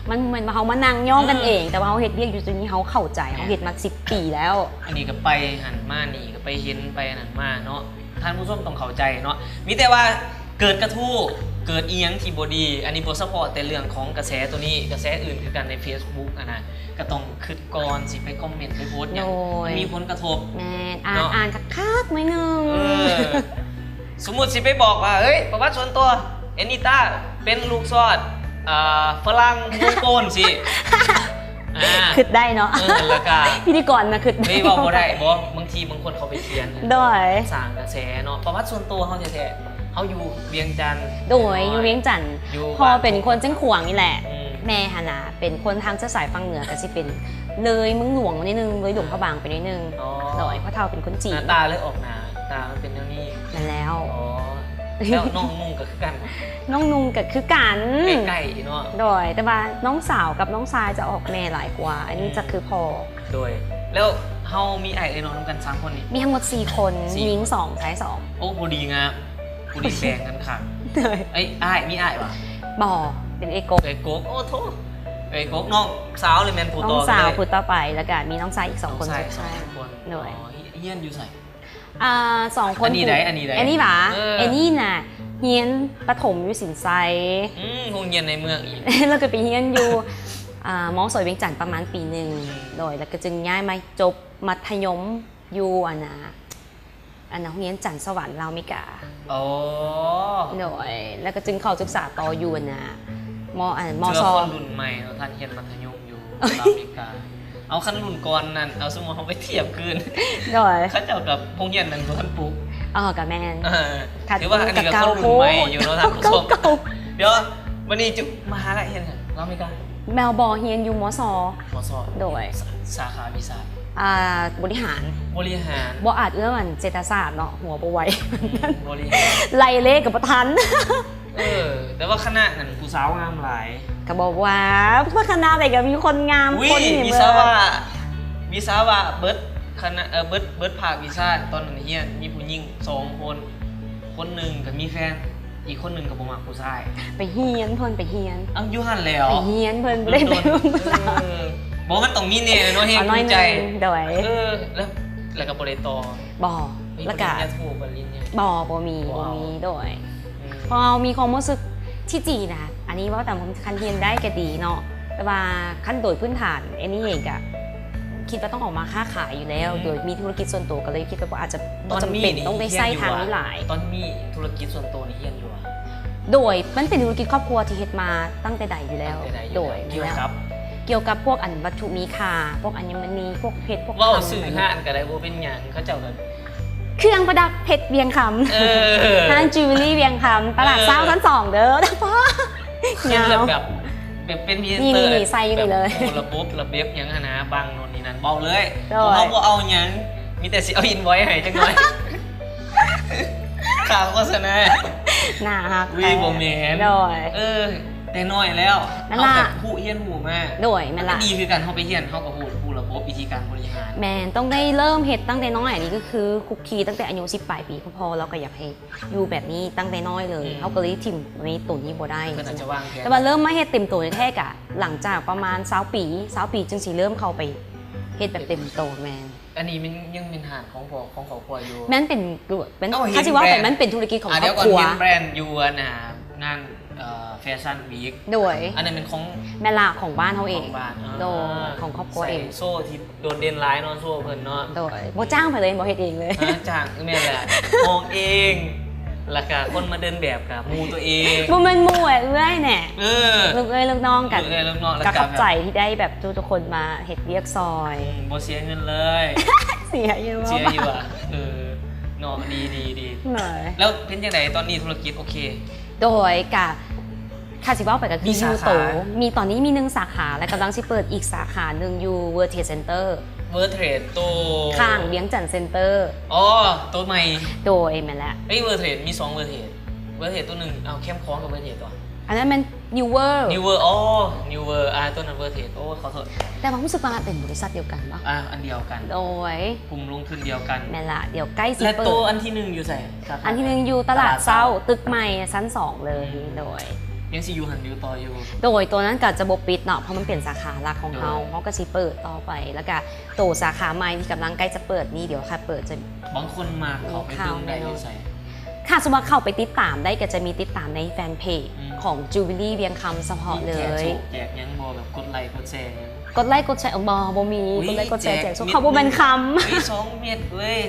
ມັນບໍ່ແມ່ນວ່າເຮົາມານັ່ງຍ້ອງກັນເອງ ແຕ່ວ່າເຮົາເຮັດວຽກຢູ່ຈຸດນີ້ ເຮົາເຂົ້າໃຈ ເຮົາເຮັດມາສິບປີແລ້ວ. ອັນນີ້ກໍໄປຫັ້ນມານີ້ ກໍໄປເຫັນໄປອັນນັ້ນມາເນາະ ທ່ານຜູ້ຊົມຕ້ອງເຂົ້າໃຈເນາະ. ມີແຕ່ວ່າເກີດກະທູ້ ເກີດອີ່ຫຍັງທີ່ບໍ່ດີ ອັນນີ້ບໍ່ສະເພາະແຕ່ເລື່ອງຂອງກະແສໂຕນີ້ ກະແສອື່ນຄືກັນໃນເຟສບຸກຫັ້ນນະ ກໍຕ້ອງຄິດກ່ອນຊິໄປຄອມເມັນໄປໂພສຫຍັງ ມັນມີຜົນກະທົບ. ແມ່ນ ອ່ານ ອ່ານຄັກໆໜ້ອຍໜຶ່ງ. ເອີ ສົມມຸດຊິໄປບອກວ່າ ເອີຍ ປະຫວັດສ່ວນຕົວ ແອນນີຕາເປັນລູກຊອດ ອ່າ ຝຣັ່ງວົງໂກນຊີ້ ອ່າ ຄິດໄດ້ເນາະ ເອີ ແລ້ວກະ ພິທີກອນນະຄິດໄດ້ ເຮີ້ຍ ເວົ້າບໍ່ໄດ້ ບໍ່ ບາງທີບາງຄົນເຂົາໄປຂຽນ ໂດຍ ສ້າງກະແສເນາະ ປະຫວັດສ່ວນໂຕເຮົາແທ້ໆ ເຮົາຢູ່ວຽງຈັນ ໂດຍ ເນາະ ຢູ່ວຽງຈັນ ຢູ່ ພໍ່ເປັນຄົນຊຽງຂວາງນີ້ແຫຼະ ອືມ ແມ່ຫັ້ນນະ ເປັນຄົນທາງເຊື້ອສາຍຝັ່ງເໜືອ ກະຊິເປັນເລີຍເມືອງຫຼວງໜ້ອຍໜຶ່ງ ເລີຍຫຼວງພະບາງໄປໜ້ອຍໜຶ່ງ ອໍ ໂດຍ ພໍ່ເຖົ້າເປັນຄົນຈີນ ໜ້າຕາເລີຍອອກໜ້າຕາມັນເປັນແນວນີ້ ແມ່ນແລ້ວ ອໍ ແລ້ວນ້ອງນຸ່ງກະຄືກັນບໍ່? ນ້ອງນຸ່ງກະຄືກັນ ໃກ້ໆເນາະ ໂດຍ ແຕ່ວ່ານ້ອງສາວກັບນ້ອງຊາຍຈະອອກແມ່ຫຼາຍກວ່າ ອັນນີ້ ອືມ ຈະຄືພໍ່ ໂດຍ ແລ້ວເຮົາມີອ້າຍເອື້ອຍນ້ອງນຳກັນສາມຄົນນີ້ ມີທັງໝົດສີ່ຄົນ ສີ່ ຍິງສອງ ຊາຍສອງ ໂອ້ ພໍດີງາມ ຜູ້ນີ້ແບ່ງກັນຄັກ ເອີຍ ອ້າຍ ມີອ້າຍບໍ່? ບໍ່ ເປັນເອື້ອຍກົກ ເອື້ອຍກົກ ໂອ້ໂທ້ ເອື້ອຍກົກ ນ້ອງສາວເລີຍແມ່ນຜູ້ຕໍ່ ນ້ອງສາວຜູ້ຕໍ່ໄປ ແລ້ວກະມີນ້ອງຊາຍອີກສອງຄົນ ນ້ອງຊາຍສອງຄົນ ໂດຍ ອໍ ຮ- ຮຽນຢູ່ໃສ? ອ່າ ສອງຄົນ ອັນນີ້ໃດ ອັນນີ້ໃດ ອັນນີ້ຫວາ? ເອີ ອັນນີ້ນະ ຮຽນປະຖົມຢູ່ສິນໄຊ ອືມ ໂຮງຮຽນໃນເມືອງອີກ ແລ້ວກະໄປຮຽນຢູ່ ອ່າ ມ.ສ ວຽງຈັນປະມານປີໜຶ່ງ ອືມ ໂດຍ ແລ້ວກະຈຶ່ງຍ້າຍມາຈົບມັດທະຍົມຢູ່ ອັນນະ ອັນນະ ໂຮງຮຽນຈັນສະຫວັນລາວເມກາ ອໍ ໂດຍ ແລ້ວກະຈຶ່ງເຂົ້າສຶກສາຕໍ່ຢູ່ ອັນນະ ມ ອັນ ມ.ສ ເທື່ອຄົນລຸ້ນໃໝ່ເນາະ ທ່ານຮຽນມັດທະຍົມຢູ່ລາວເມກາ ເອົາ ຄັນລຸ້ນກ່ອນນັ້ນ ເອົາ ສົມມຸດເຮົາໄປທຽບຄືນ ໂດຍ ເຂົາເຈົ້າກັບໂຮງຮຽນນັ້ນບໍ່ທັນປຸກ ອໍ ກະແມ່ນ ເອີ ຖືວ່າອັນນີ້ກະຄົນລຸ້ນໃໝ່ຢູ່ເນາະທ່ານຜູ້ຊົມ ເກົ່າໆ ດຽວ ບັດນີ້ຈຸມະຫາໄລຮຽນຫຍັງ? ລາວເມກາ ແມ່ນບໍ່ ຮຽນຢູ່ ມ.ສ ມ.ສ ໂດຍ ສາ ສາຂາວິຊາ ອ່າ ບໍລິຫານ ບໍລິຫານ ບໍ່ອາດເອື້ອມອັນເສດຖະສາດເນາະ ຫົວບໍ່ໄຫວ ອືມ ບໍລິຫານ ໄລ່ເລກກະບໍ່ທັນ ເອີ ແຕ່ວ່າຄະນະນັ້ນຜູ້ສາວງາມຫຼາຍ ກະບອກວ່າ ຄະນະໃດກະມີຄົນງາມ ອຸ້ຍ ຄົນນີ້ ວິສະວະ ເບີດ ວິສະວະເບິດຄະນະ ເອີ ເບິດ ເບິດພາກວິຊາ ຕອນນັ້ນຮຽນມີຜູ້ຍິງສອງຄົນ ຄົນໜຶ່ງກະມີແຟນ ອີກຄົນໜຶ່ງກະບໍ່ມັກຜູ້ຊາຍ ໄປຮຽນ ເພິ່ນໄປຮຽນ ເອົ້າ ຢູ່ຫັ້ນແລ້ວ ໄປຮຽນ ເພິ່ນບໍ່ໄດ້ໄປ ເອີ ບໍ່ ມັນຕ້ອງມີແນ່ເນາະ ແຮງຈູງໃຈ ໂດຍ ເອີ ແລ້ວ ແລ້ວກະບໍ່ໄດ້ຕໍ່ ບໍ່ ເອີຍ ແລ້ວກະ ປະລິນຍາໂທ ປະລິນຍາ ບໍ່ ບໍ່ມີ ບໍ່ມີ ບໍ່ເອົາ ໂດຍ ອືມ ເພາະເຮົາມີຄວາມຮູ້ສຶກ ທີ່ຈິງນະ ອັນນີ້ເວົ້າຕາມຄວາມ ຄັນຮຽນໄດ້ກະດີເນາະ ແຕ່ວ່າຄັນໂດຍພື້ນຖານ ແອນນີ້ເອງກະຄິດວ່າຕ້ອງອອກມາຄ້າຂາຍຢູ່ແລ້ວ ອືມ ໂດຍມີທຸລະກິດສ່ວນໂຕ ກະເລີຍຄິດວ່າບໍ່ ອາດຈະບໍ່ຈຳເປັນຕ້ອງໄດ້ໃຊ້ທາງນີ້ຫຼາຍ ຕອນມີທຸລະກິດສ່ວນໂຕນີ້ຮຽນຢູ່ຫວາ? ໂດຍ ມັນເປັນທຸລະກິດຄອບຄົວທີ່ເຮັດມາຕັ້ງແຕ່ໃດຢູ່ແລ້ວ ຕັ້ງແຕ່ໃດຢູ່ແລ້ວ ໂດຍ ກ່ຽວກັບ ກ່ຽວກັບພວກອັນວັດຖຸມີຄ່າ ພວກອັນຍະມະນີ ພວກເພັດ ພວກຄຳ ເວົ້າຊື່ຮ້ານກະໄດ້ ບໍ່ເປັນຫຍັງ ເຂົາເຈົ້າກະ ເຄື່ອງປະດັບເພັດວຽງຄຳ ເອີ ຮ້ານຈິວເວລຣີວຽງຄຳ ຕະຫຼາດເຊົ້າ ເອີ ຊັ້ນສອງເດີ ຍາວ ແບບ ແບບເປັນພຣີເຊັນເຕີ ນີ້ໆ ໃສ່ຢູ່ນີ້ເລີຍ ແບບ ໂອ້ ລະບົບລະບຽບຫຍັງຫັ້ນນະ ບັງໂນ່ນນີ້ນັ້ນ ເວົ້າເລີຍ ໂດຍ ເຮົາບໍ່ເອົາຫຍັງ ມີແຕ່ຊິເອົາອິນວອຍໃຫ້ຈັກໜ້ອຍ ຄ່າໂຄສະນາ ໜ້າຮັກ ອຸ້ຍ ແທ້ ບໍ່ແມ່ນ ໂດຍ ເອີ ແຕ່ນ້ອຍແລ້ວ ນັ້ນລະ ເຮົາກະຮູ້ ຮຽນຮູ້ມາ ໂດຍ ແມ່ນລະ ມັນກະດີຄືກັນ ເຮົາໄປຮຽນ ເຮົາກະຮູ້ ຮູ້ລະບົບວິທີການບໍລິຫານ ແມ່ນ ຕ້ອງໄດ້ເລີ່ມເຮັດຕັ້ງແຕ່ນ້ອຍ ອັນນີ້ກະຄືຄຸກຄີຕັ້ງແຕ່ອາຍຸສິບປາຍປີ ພໍ່ເຮົາກະຢາກໃຫ້ ຢູ່ແບບນີ້ຕັ້ງແຕ່ນ້ອຍເລີຍ ອືມ ເຮົາກະເລີຍຖິ້ມໃນໂຕນີ້ບໍ່ໄດ້ ເພິ່ນອາດຈະວາງແຜນ ແຕ່ວ່າເລີ່ມມາເຮັດເຕັມໂຕແທ້ໆກະຫຼັງຈາກປະມານຊາວປີ ຊາວປີຈຶ່ງຊິເລີ່ມເຂົ້າໄປເຮັດແບບເຕັມໂຕ ແມ່ນ ອັນນີ້ມັນຍັງເປັນຮ້ານຂອງພໍ່ ຂອງຄອບຄົວຢູ່ ແມ່ນເປັນ ເປັນ ເອົ້າ ຄັນຊິເວົ້າໄປ ແບຣນ ມັນເປັນທຸລະກິດຂອງຄອບຄົວ ອາ ດຽວກ່ອນ ເຫັນແບຣນຢູ່ ອັນນ່າ ງານ ເອີ ແຟຊັນວີກ ໂດຍ ອັນນັ້ນແມ່ນຂອງ ແມ່ນລະ ຂອງບ້ານເຮົາເອງ ຂອງບ້ານ ໂດຍ ອ່າ ຂອງຄອບຄົວເອງ ໃສ່ໂຊທີ່ ໂດດເດັ່ນຫຼາຍເນາະ ໂຊເພິ່ນເນາະ ໂດຍ ບໍ່ຈ້າງໃຜເລີຍ ບໍ່ເຮັດເອງເລີຍ ອ່າ ຈ້າງ ແມ່ນແຫຼະ ຮ້ອງເອງ ແລ້ວກະຄົນມາເດີນແບບກະໝູ່ຕົວເອງ ບໍ່ແມ່ນໝູ່ ເອື້ອຍແນ່ ເອີ ລູກເອື້ອຍລູກນ້ອງກັນ ລູກເອື້ອຍລູກນ້ອງ ກະຂອບໃຈທີ່ໄດ້ແບບທຸກໆຄົນມາເຮັດວຽກຊ່ອຍ ອືມ ບໍ່ເສຍເງິນເລີຍ ເສຍຢູ່ ເສຍຢູ່ຫວາ ເອີ ເນາະ ດີໆໆ ໂດຍ ແລ້ວເປັນຈັ່ງໃດຕອນນີ້ທຸລະກິດໂອເຄ? ໂດຍ ກະ ຖ້າຊິເວົ້າໄປກະຄືຢູ່ໂຕ ມີສາຂາ ມີ ຕອນນີ້ມີໜຶ່ງສາຂາ ແລະກຳລັງຊິເປີດອີກສາຂາໜຶ່ງຢູ່ World Trade Center World Trade ໂຕ ຂ້າງວຽງຈັນເຊັນເຕີ ອໍ ໂຕໃໝ່ ໂດຍ ແມ່ນແຫຼະ ເອີຍ World Trade ມີສອງ World Trade World Trade ໂຕໜຶ່ງ ເອົາ ແຄມຂອງກະ World Trade ຕົວະ ອັນນັ້ນແມ່ນ New World New World ອໍ New World ອ່າ ໂຕນັ້ນ World Trade ໂອ້ ຂໍໂທດ ແຕ່ວ່າຮູ້ສຶກວ່າເປັນບໍລິສັດດຽວກັນເນາະ ອ່າ ອັນດຽວກັນ ໂດຍ ກຸ່ມລົງທຶນດຽວກັນ ແມ່ນລະ ດຽວໃກ້ຊິເປີດ ແລະໂຕອັນທີໜຶ່ງຢູ່ໃສ? ສາຂາ ອັນທີໜຶ່ງຢູ່ຕະຫຼາດເຊົ້າ ຕຶກໃໝ່ຊັ້ນສອງເລີຍ ອືມ ໂດຍ ຍັງຊິຢູ່ຫັ້ນຢູ່ຕໍ່ຢູ່ ໂດຍ ໂຕນັ້ນກະຈະບໍ່ປິດເນາະ ເພາະມັນເປັນສາຂາຫຼັກຂອງເຮົາ ໂດຍ ເຮົາກະຊິເປີດຕໍ່ໄປ ແລ້ວກະໂຕສາຂາໃໝ່ທີ່ກຳລັງໃກ້ຈະເປີດນີ້ ດຽວຄ່ອຍເປີດ ຈະ ບາງຄົນມາເຂົ້າໄປເບິ່ງໄດ້ຢູ່ໃສ? ຖ້າສົມມຸດວ່າເຂົ້າໄປຕິດຕາມໄດ້ ກະຈະມີຕິດຕາມໃນແຟນເພຈ ອືມ ຂອງ Jewellery ວຽງຄຳ ສະເພາະເລີຍ ມີແຈກໂຊກແຈກຫຍັງບໍ່ ແບບກົດໄລກົດແຊຫຍັງ? ກົດໄລກົດແຊ ບໍ່ ບໍ່ມີ ກົດໄລກົດແຊແຈກໂຊກ ເຂົາບໍ່ແມ່ນຄຳ ມີສອງເມັດເວີຍ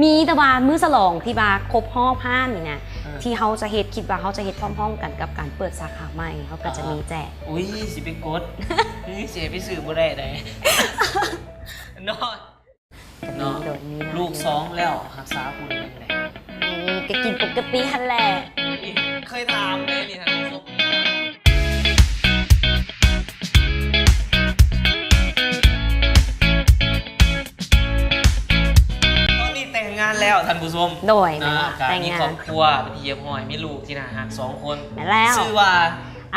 ມີແຕ່ວ່າມື້ສະຫຼອງທີ່ວ່າຄົບຮອບຮ້ານນີ້ນະ ທີ່ເຮົາຈະເຮັດ ຄິດວ່າເຮົາຈະເຮັດພ້ອມໆກັນກັບການເປີດສາຂາໃໝ່ ເຮົາກໍຈະມີແຈກ. ອຸ້ຍ ຊິໄປກົດ ເຮີ້ຍ ຊິໃຫ້ໄປຊື້ບໍ່ໄດ້ໃດ໋ ເນາະ ເນາະ. ໂດຍ ມີຫຼາຍ ລູກສອງແລ້ວ ຮັກສາຫຸ່ນຈັ່ງໃດ? ນີ້ກໍກິນປົກກະຕິຫັ້ນແຫຼະ. ເຄີຍຖາມເດ້ນີ້ທ່ານຜູ້ຊົມ. ຕອນນີ້ແຕ່ງງານແລ້ວທ່ານຜູ້ຊົມ. ໂດຍ ນະ ແມ່ນແລ້ວ ກໍມີຄອບຄົວເປັນທີ່ຮຽບຮ້ອຍ ມີລູກທີ່ໜ້າຮັກສອງຄົນ. ແມ່ນແລ້ວ ຊື່ວ່າ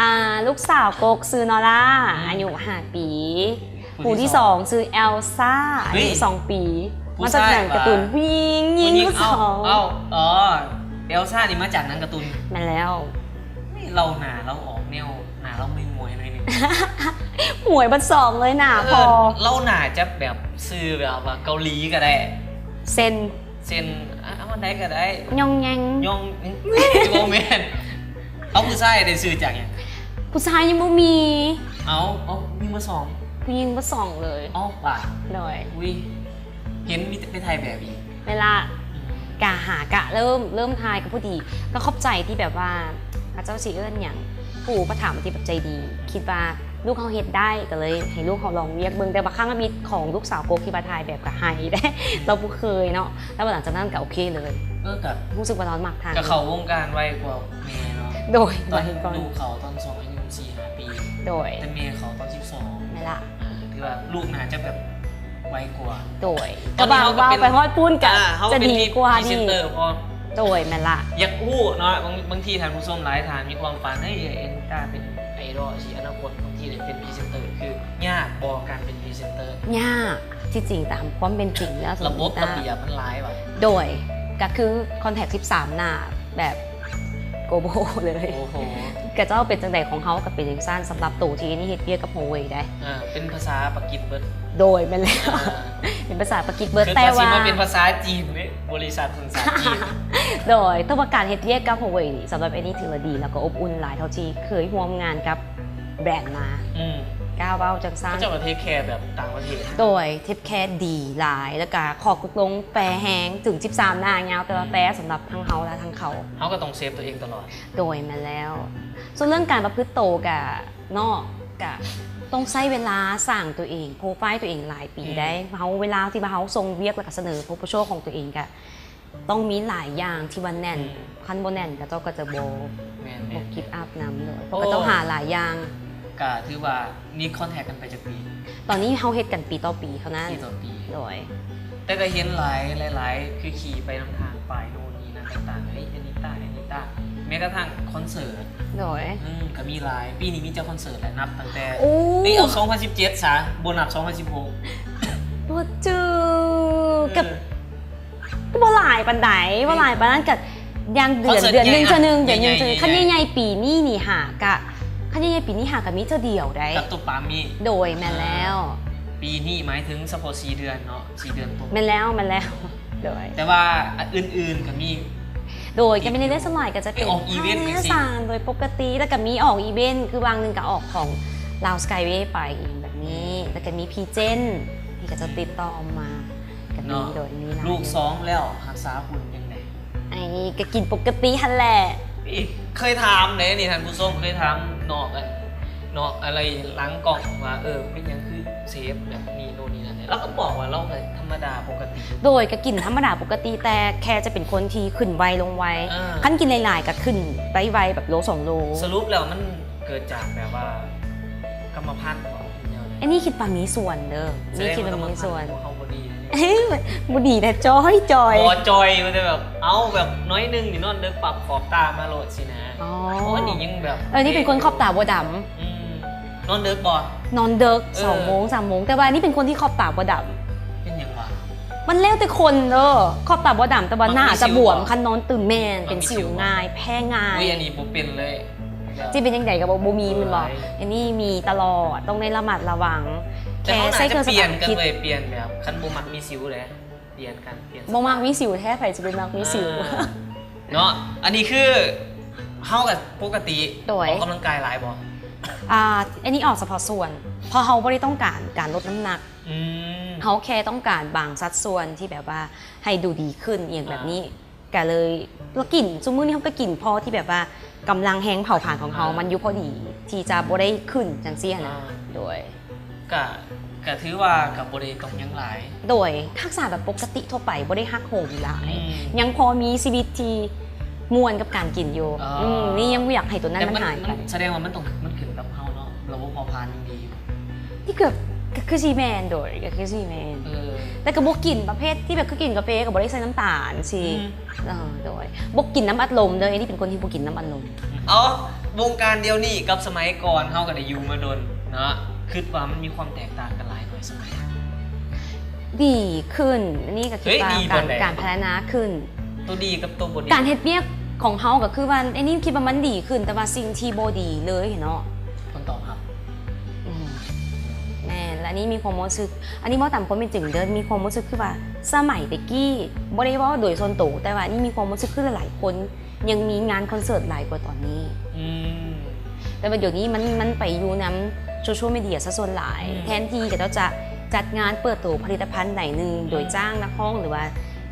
ອ່າ ລູກສາວກົກຊື່ນໍລາ ອືມ ອາຍຸຫ້າປີ. ຜູ້ ຜູ້ທີ ທີສອງ ສອງຊື່ແອວຊາ ເຮີ້ຍ ອາຍຸສອງປີ. ມາຈາກໜັງກາຕູນຜູ້ຍິງ ຍິງຜູ້ສອງ. ເອົ້າ ເອົ້າ ອໍ ແອວຊານີ້ມາຈາກໜັງກາຕູນ. ແມ່ນແລ້ວ. ເຮີ້ຍ ລາວໜ້າລາວອອກແນວ ໜ້າລາວມວຍໆໜ້ອຍໜຶ່ງ. ມວຍບັດສອງເລີຍໜ້າ. ເອີ ພໍ ລາວໜ້າຈະແບບຊື່ແບບວ່າເກົາຫຼີກໍໄດ້ ເຊັ່ນ ເຊັ່ນ ອາ ອັນໃດກໍໄດ້ ຍ່ອງແຍ່ງ ຍ່ອງ ບໍ່ແມ່ນ. ເອົາ ຜູ້ຊາຍໄດ້ຊື່ຈາກຫຍັງ? ຜູ້ຊາຍຍັງບໍ່ມີ. ເອົາ ເອົາ ຍິງເບີສອງ ຜູ້ຍິງເບີສອງເລີຍ. ເອົາ ວ່າ ໂດຍ ອຸ້ຍ ເຫັນມີແຕ່ໄປຖ່າຍແບບອີກ. ເວລາ ອືມ ກະຫາ ກະເລີ່ມ ເລີ່ມຖ່າຍ ກໍພໍດີ ກໍຂອບໃຈທີ່ແບບວ່າ ເຂົາເຈົ້າຊິເອີ້ນຫຍັງ ຜູ້ອຸປະຖຳທີ່ແບບໃຈດີ ຄິດວ່າລູກເຮົາເຮັດໄດ້ ກໍເລີຍໃຫ້ລູກເຮົາລອງວຽກເບິ່ງ. ແຕ່ວ່າຄັ້ງທຳອິດຂອງລູກສາວກົກທີ່ວ່າຖ່າຍແບບກໍໄຫ້ເດ້ ລາວບໍ່ເຄີຍເນາະ ແຕ່ວ່າຫຼັງຈາກນັ້ນກໍໂອເຄເລີຍ. ເອີ ກໍຮູ້ສຶກວ່າລາວມັກທາງ ກໍເຂົ້າວົງການໄວກວ່າແມ່ເນາະ. ໂດຍ ຕອນ ໄວກ່ອນ ລູກເຂົາຕອນສອງອາຍຸສີ່ຫ້າປີ. ໂດຍ ແຕ່ແມ່ເຂົາຕອນສິບສອງ. ແມ່ນລະ. ອ່າ ຖືວ່າລູກໜ້າຈະແບບໄວກວ່າ. ໂດຍ ກໍບາງວ່າໄປຮອດພຸ້ນກໍ ອ່າ ຈະດີກວ່ານີ້. ໂດຍ ແມ່ນລະ. ຢາກຮູ້ເນາະ ບາງ ບາງທີທ່ານຜູ້ຊົມຫຼາຍທ່ານມີຄວາມຝັນ ເອີຍ ເອັນນິຕ້າເປັນໄອດອລ ຊິອະນາຄົດບາງທີໄດ້ເປັນພຣີເຊັນເຕີ ຄືຍາກບໍ່ການເປັນພຣີເຊັນເຕີ? ຍາກ ທີ່ຈິງຕາມຄວາມເປັນຈິງແລ້ວ ລະບົບລະບຽບມັນຫຼາຍຫວາ? ໂດຍ ກໍຄືຄອນແທກສິບສາມໜ້າ ແບບ ໂກລບອລເລີຍ. ໂອ້ໂຫ ກະເຈົ້າເປັນຈັ່ງໃດຂອງເຮົາກະເປັນຈັ່ງຊັ້ນ ສຳລັບໂຕທີ່ອັນນີ້ເຮັດວຽກກັບຫົວເວ່ຍໄດ໋. ເອີ ເປັນພາສາປາກິດເບິດ. ໂດຍ ແມ່ນແລ້ວ. ເອີ ເປັນພາສາປາກິດເບິດ ແຕ່ວ່າຊິມາເປັນພາສາຈີນເດ້ ບໍລິສັດສັນຊາດຈີນ. ໂດຍ ແຕ່ວ່າການເຮັດວຽກກັບຫົວເວ່ຍນີ້ ສຳລັບອັນນີ້ຖືວ່າດີ ແລ້ວກໍອົບອຸ່ນຫຼາຍເທົ່າທີ່ເຄີຍຮ່ວມງານກັບແບຣນມາ. ອືມ ກ້າເວົ້າຈັ່ງຊັ້ນ ເຂົາເຈົ້າກໍເທກແຄແບບຕ່າງປະເທດ. ໂດຍ ເທກແຄດີຫຼາຍ ແລ້ວກະຂໍ້ຕົກລົງແຟແຮງ ເຖິງສິບສາມໜ້າຍາວ ແຕ່ວ່າແຟສຳລັບທັງເຮົາ ແລະ ທັງເຂົາ. ເຮົາກໍຕ້ອງເຊຟຕົວເອງຕະຫຼອດ. ໂດຍ ແມ່ນແລ້ວ. ສ່ວນເລື່ອງການປະພຶດໂຕກະເນາະ ກະຕ້ອງໃຊ້ເວລາສ້າງຕົວເອງ ໂປຣໄຟລ໌ຕົວເອງຫຼາຍປີໄດ໋. ອືມ ເຮົາ ເວລາທີ່ວ່າເຮົາສົ່ງວຽກ ແລ້ວກະສະເໜີໂປຣໂພເຊິລຂອງຕົວເອງກະ ຕ້ອງມີຫຼາຍຢ່າງທີ່ວ່າແໜ້ນ. ອືມ ຄັນບໍ່ແໜ້ນ ເຂົາເຈົ້າກໍຈະບໍ່ ແມ່ນໆໆ ບໍ່ກິບອັບນຳ. ໂດຍ ເພາະເຂົາເຈົ້າຫາຫຼາຍຢ່າງ. ກະຖືວ່າມີຄອນແທກກັນໄປຈັກປີ? ຕອນນີ້ເຮົາເຮັດກັນປີຕໍ່ປີເທົ່ານັ້ນ. ປີຕໍ່ປີ. ໂດຍ ແຕ່ກໍເຫັນຫຼາຍ ຫຼາຍໆ ຄືຂີ່ໄປນຳທາງປາຍໂນ່ນນີ້ນັ້ນຕ່າງໆ ເອີຍ ແອນນິຕ້າ ແອນນິຕ້າ ແມ້ກະທັ້ງຄອນເສີດ. ໂດຍ ອືມ ກໍມີຫຼາຍ. ປີນີ້ມີຈັກຄອນເສີດແຫຼະ ນັບຕັ້ງແຕ່ ໂອ້ ເອີຍ ເອົາ ສອງພັນສິບເຈັດຊະ ບໍ່ນັບ ສອງພັນສິບຫົກ. ບໍ່ຈື່ ອືມ ກໍ ກໍບໍ່ຫຼາຍປານໃດ ບໍ່ຫຼາຍປານນັ້ນ ກໍຢ່າງເດືອນ ເດືອນໜຶ່ງເທື່ອໜຶ່ງ ເດືອນໜຶ່ງເທື່ອໜຶ່ງ. ຄັນໃຫຍ່ໆປີນີ້ນີ້ຫາກະ ຄັນໃຫຍ່ໆປີນີ້ຫາກະມີເທື່ອດຽວໄດ໋ ກັບໂຕປາມີ. ໂດຍ ແມ່ນແລ້ວ. ອ່າ ປີນີ້ໝາຍເຖິງສະເພາະສີ່ເດືອນເນາະ ສີ່ເດືອນຕົກ. ແມ່ນແລ້ວ ແມ່ນແລ້ວ. ໂດຍ ແຕ່ວ່າອັນອື່ນໆກໍມີ. ໂດຍ ກໍມີໃນເລື່ອງສ່ວນຫຼາຍກໍຈະເປັນ ອອກອີເວັນ ແມ່ນ ໂດຍປົກກະຕິ ແລ້ວກໍມີອອກອີເວັນ ຄືຫວ່າງໜຶ່ງກໍອອກຂອງລາວສະກາຍເວໄປອີ່ຫຍັງແບບນີ້ ອືມ ແລ້ວກໍມີພຣີເຊັນທີ່ເຂົາເຈົ້າ ອືມ ຕິດຕໍ່ມາ. ກໍມີ ເນາະ ໂດຍ ມີຫຼາຍ ລູກສອງແລ້ວ ຮັກສາຫຸ່ນຈັ່ງໃດ? ໄອ້ ກໍກິນປົກກະຕິຫັ້ນແຫຼະ. ເຄີຍຖາມເດ້ນີ້ທ່ານຜູ້ຊົມ ເຄີຍຖາມນອກອັນ ນອກອະໄລຫຼັງກ້ອງວ່າ ເອີ ເປັນຫຍັງຄືເຊຟແບບນີ້ໂນ່ນນີ້ນັ້ນ ລາວກໍບອກວ່າລາວກໍທຳມະດາປົກກະຕິ. ໂດຍ ກໍກິນທຳມະດາປົກກະຕິ ແຕ່ແຄ່ຈະເປັນຄົນທີ່ຂຶ້ນໄວລົງໄວ. ອ່າ ຄັນກິນຫຼາຍໆກໍຂຶ້ນໄວໆ ແບບໂລສອງໂລ. ສະຫຼຸບແລ້ວມັນເກີດຈາກແບບວ່າກຳມະພັນບໍ ຫຼືແນວໃດ? ອັນນີ້ຄິດວ່າມີສ່ວນເດີ ສະແດງວ່າກຳມະພັນຂອງເຮົາບໍ່ດີ. ບໍ່ດີແທ້ ຈ່ອຍໆ ບໍ່ຈ່ອຍ ມັນຈະແບບ ເອົາ ແບບໜ້ອຍໜຶ່ງນີ້ນອນເດິກປັບຂອບຕາມາໂລດຊີ້ນະ. ອໍ ໂອ້ ອັນນີ້ຍັງແບບ ເອີ ນີ້ເປັນຄົນຂອບຕາບໍ່ດຳ. ອືມ ນອນເດິກບໍ່? ນອນເດິກ ເອີ ສອງໂມງ ສາມໂມງ ແຕ່ວ່ານີ້ເປັນຄົນທີ່ຂອບຕາບໍ່ດຳ. ເປັນຫຍັງວະ? ມັນແລ້ວແຕ່ຄົນເດີ ຂອບຕາບໍ່ດຳ ແຕ່ວ່າໜ້າຈະບວມ ມັນມີສິວບໍ່? ຄັນນອນຕື່ນແມ່ນ ມັນມີສິວງ່າຍ ແພ້ງ່າຍ. ອຸ້ຍ ອັນນີ້ບໍ່ເປັນເລີຍ. ຊິເປັນຈັ່ງໃດກໍບໍ່ ບໍ່ມີແມ່ນບໍ່? ເອີຍ ອັນນີ້ມີຕະຫຼອດ ຕ້ອງໄດ້ລະມັດລະວັງ. ແຕ່ເຮົາໜ້າຈະປ່ຽນກັນເວີຍ ປ່ຽນແບບ ຄັນບໍ່ມັກມີສິວເດ້ ປ່ຽນກັນ ປ່ຽນ ບໍ່ມັກມີສິວແທ້ ໃຜຊິໄປມັກມີສິວ? ອ່າ ເນາະ ອັນນີ້ຄືເຮົາກໍປົກກະຕິ. ໂດຍ ອອກກຳລັງກາຍຫຼາຍບໍ່? ອ່າ ອັນນີ້ອອກສະເພາະສ່ວນ ເພາະເຮົາບໍ່ໄດ້ຕ້ອງການການລົດນ້ຳໜັກ. ອືມ ເຮົາແຄ່ຕ້ອງການບາງສັດສ່ວນທີ່ແບບວ່າໃຫ້ດູດີຂຶ້ນ ອີ່ຫຍັງແບບນີ້. ອ່າ ກະເລີຍ ລະກິນ ຊຸມື້ນີ້ເຮົາກະກິນພໍທີ່ແບບວ່າກຳລັງແຮງເຜົາຜານຂອງເຮົາ ອ່າ ມັນຢູ່ພໍດີທີ່ຈະບໍ່ໄດ້ຂຶ້ນຈັ່ງຊີ້ຫັ້ນນະ ອ່າ ໂດຍ ກະ ກະຖືວ່າກະບໍ່ໄດ້ຕ້ອງຫຍັງຫຼາຍ ໂດຍ ຮັກສາແບບປົກກະຕິທົ່ວໄປ ບໍ່ໄດ້ຮັກໂຫມຫຼາຍ ອືມ ຍັງພໍມີຊີວິດທີ່ມ່ວນກັບການກິນຢູ່ ອໍ ອືມ ນີ້ຍັງບໍ່ຢາກໃຫ້ໂຕນັ້ນມັນຫາຍໄປ ແຕ່ມັນ ມັນສະແດງວ່າມັນຕ້ອງ ມັນຂຶ້ນກັບເຮົາເນາະ ລະບົບເຜົາຜານຍັງດີຢູ່ ນີ້ກະ ກະຄືຊິແມ່ນ ໂດຍ ກະຄືຊິແມ່ນ ເອີ ແຕ່ກະບໍ່ກິນປະເພດທີ່ແບບ ຄືກິນກາເຟກະບໍ່ໄດ້ໃສ່ນ້ຳຕານຊີ້ ອືມ ເອີ ໂດຍ ບໍ່ກິນນ້ຳອັດລົມເດີ ອັນນີ້ເປັນຄົນທີ່ບໍ່ກິນນ້ຳອັດລົມ ເອົາ ວົງການດຽວນີ້ກັບສະໄໝກ່ອນ ເຮົາກະໄດ້ຢູ່ມາດົນເນາະ ຄິດວ່າມັນມີຄວາມແຕກຕ່າງກັນຫຼາຍໜ້ອຍສ່ຳໃດ? ດີຂຶ້ນ ອັນນີ້ກະຄິດວ່າ ເອີຍ ດີ ການ ການພັດທະນາຂຶ້ນ ໂຕດີກັບໂຕບໍ່ດີ ການເຮັດວຽກຂອງເຮົາກະຄືວ່າ ອັນນີ້ຄິດວ່າມັນດີຂຶ້ນ ແຕ່ວ່າສິ່ງທີ່ບໍ່ດີເລີຍເນາະ ຜົນຕອບຮັບ ອືມ ແມ່ນ ແລະ ອັນນີ້ມີຄວາມຮູ້ສຶກ ອັນນີ້ເວົ້າຕາມຄວາມເປັນຈິງເດີ ມີຄວາມຮູ້ສຶກຄືວ່າ ສະໄໝແຕ່ກີ້ ບໍ່ໄດ້ເວົ້າໂດຍສ່ວນໂຕ ແຕ່ວ່ານີ້ມີຄວາມຮູ້ສຶກຄືຫຼາຍໆຄົນຍັງມີງານຄອນເສີດຫຼາຍກວ່າຕອນນີ້ ອືມ ແຕ່ວ່າດຽວນີ້ມັນ ມັນໄປຢູ່ນຳໂຊຊຽວມີເດຍຊະສ່ວນຫຼາຍ ອືມ ແທນທີ່ເຂົາເຈົ້າຈະຈັດງານເປີດໂຕຜະລິດຕະພັນໃດໜຶ່ງ ອືມ ໂດຍຈ້າງນັກຮ້ອງ ຫຼືວ່າ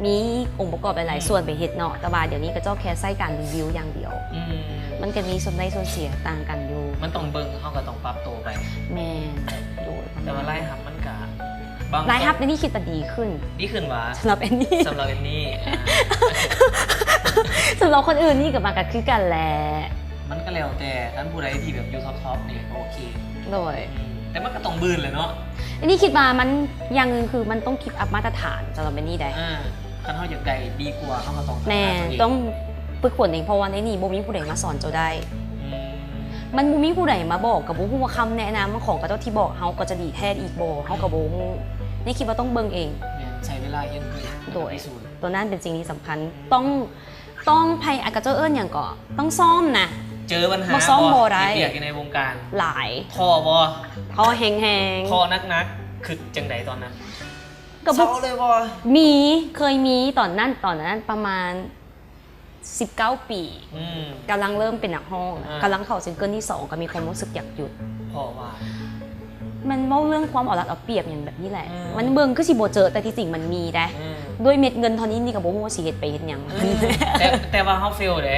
ມີອົງປະກອບຫຼາຍໆ ອືມ ສ່ວນໄປເຮັດເນາະ ແຕ່ວ່າດຽວນີ້ເຂົາເຈົ້າແຄ່ໃຊ້ການຣີວິວຢ່າງດຽວ ອືມ ມັນກະມີສ່ວນໄດ້ສ່ວນເສຍຕ່າງກັນຢູ່ ມັນຕ້ອງເບິ່ງ ເຮົາກະຕ້ອງປັບໂຕໄປ ແມ່ນ ໂດຍ ແຕ່ວ່າລາຍຮັບມັນກະ ບາງຄົນ ລາຍຮັບໃນນີ້ຄິດວ່າດີຂຶ້ນ ດີຂຶ້ນຫວາ? ສຳລັບແອນນີ້ ສຳລັບແອນນີ້ ອ່າ ສຳລັບຄົນອື່ນນີ້ກະມັນກະຄືກັນແຫຼະ ມັນກະແລ້ວແຕ່ ຄັນຜູ້ໃດທີ່ແບບຢູ່ທັອບໆນີ້ກະໂອເຄ ໂດຍ ອືມ ແຕ່ມັນກະຕ້ອງບືນແຫຼະເນາະ ອັນນີ້ຄິດວ່າມັນ ຢ່າງໜຶ່ງຄືມັນຕ້ອງ keep up ມາດຕະຖານ ສຳລັບແອນນີ້ໄດ໋ ອ່າ ຄັນເຮົາຢາກໄດ້ດີກວ່າ ເຮົາກະຕ້ອງພັດທະນາໂຕເອງ ແມ່ນ ຕ້ອງຝຶກຝົນເອງ ເພາະວ່າໃນນີ້ບໍ່ມີຜູ້ໃດມາສອນເຈົ້າໄດ້ ອືມ ມັນບໍ່ມີຜູ້ໃດມາບອກ ກະບໍ່ຮູ້ວ່າຄຳແນະນຳຂອງເຂົາເຈົ້າທີ່ບອກເຮົາກະຈະດີແທ້ອີກບໍ່ ເຮົາກະບໍ່ຮູ້ ອືມ ນີ້ຄິດວ່າຕ້ອງເບິ່ງເອງ ແມ່ນ ໃຊ້ເວລາຮຽນຮູ້ ໂດຍ ໂຕນັ້ນເປັນສິ່ງທີ່ສຳຄັນ ອືມ ຕ້ອງ ຕ້ອງໄພ ອາ ເຂົາເຈົ້າເອີ້ນຫຍັງເກາະ ຕ້ອງຊ້ອມນະ ເຈີບັນຫາບໍ່ ຊ້ອມບໍ່ໄດ້ ເຮັດວຽກຢູ່ໃນວົງການ ຫຼາຍ ທໍ້ບໍ່? ທໍ້ແຮງໆ ທໍ້ໜັກໆ ຄຶດຈັ່ງໃດຕອນນັ້ນ? ກະບໍ່ ເຊົາເລີຍບໍ່? ມີ ເຄີຍມີຕອນນັ້ນ ຕອນນັ້ນປະມານ ສິບເກົ້າປີ ອືມ ກຳລັງເລີ່ມເປັນນັກຮ້ອງ ອ່າ ກຳລັງເຂົ້າຊິງເກີນທີສອງ ກະມີຄວາມຮູ້ສຶກຢາກຢຸດ ເພາະວ່າ ມັນເວົ້າເລື່ອງຄວາມເອົາລັດເອົາປຽບຫຍັງແບບນີ້ແຫຼະ ອືມ ມັນເບິ່ງຄືຊິບໍ່ເຈີ ແຕ່ທີ່ຈິງມັນມີເດ ອືມ ດ້ວຍເມັດເງິນເທົ່ານີ້ນີ້ກະບໍ່ຮູ້ວ່າຊິເຮັດໄປເຮັດຫຍັງ ອືມ ແຕ່ ແຕ່ວ່າເຮົາເຟວເດ້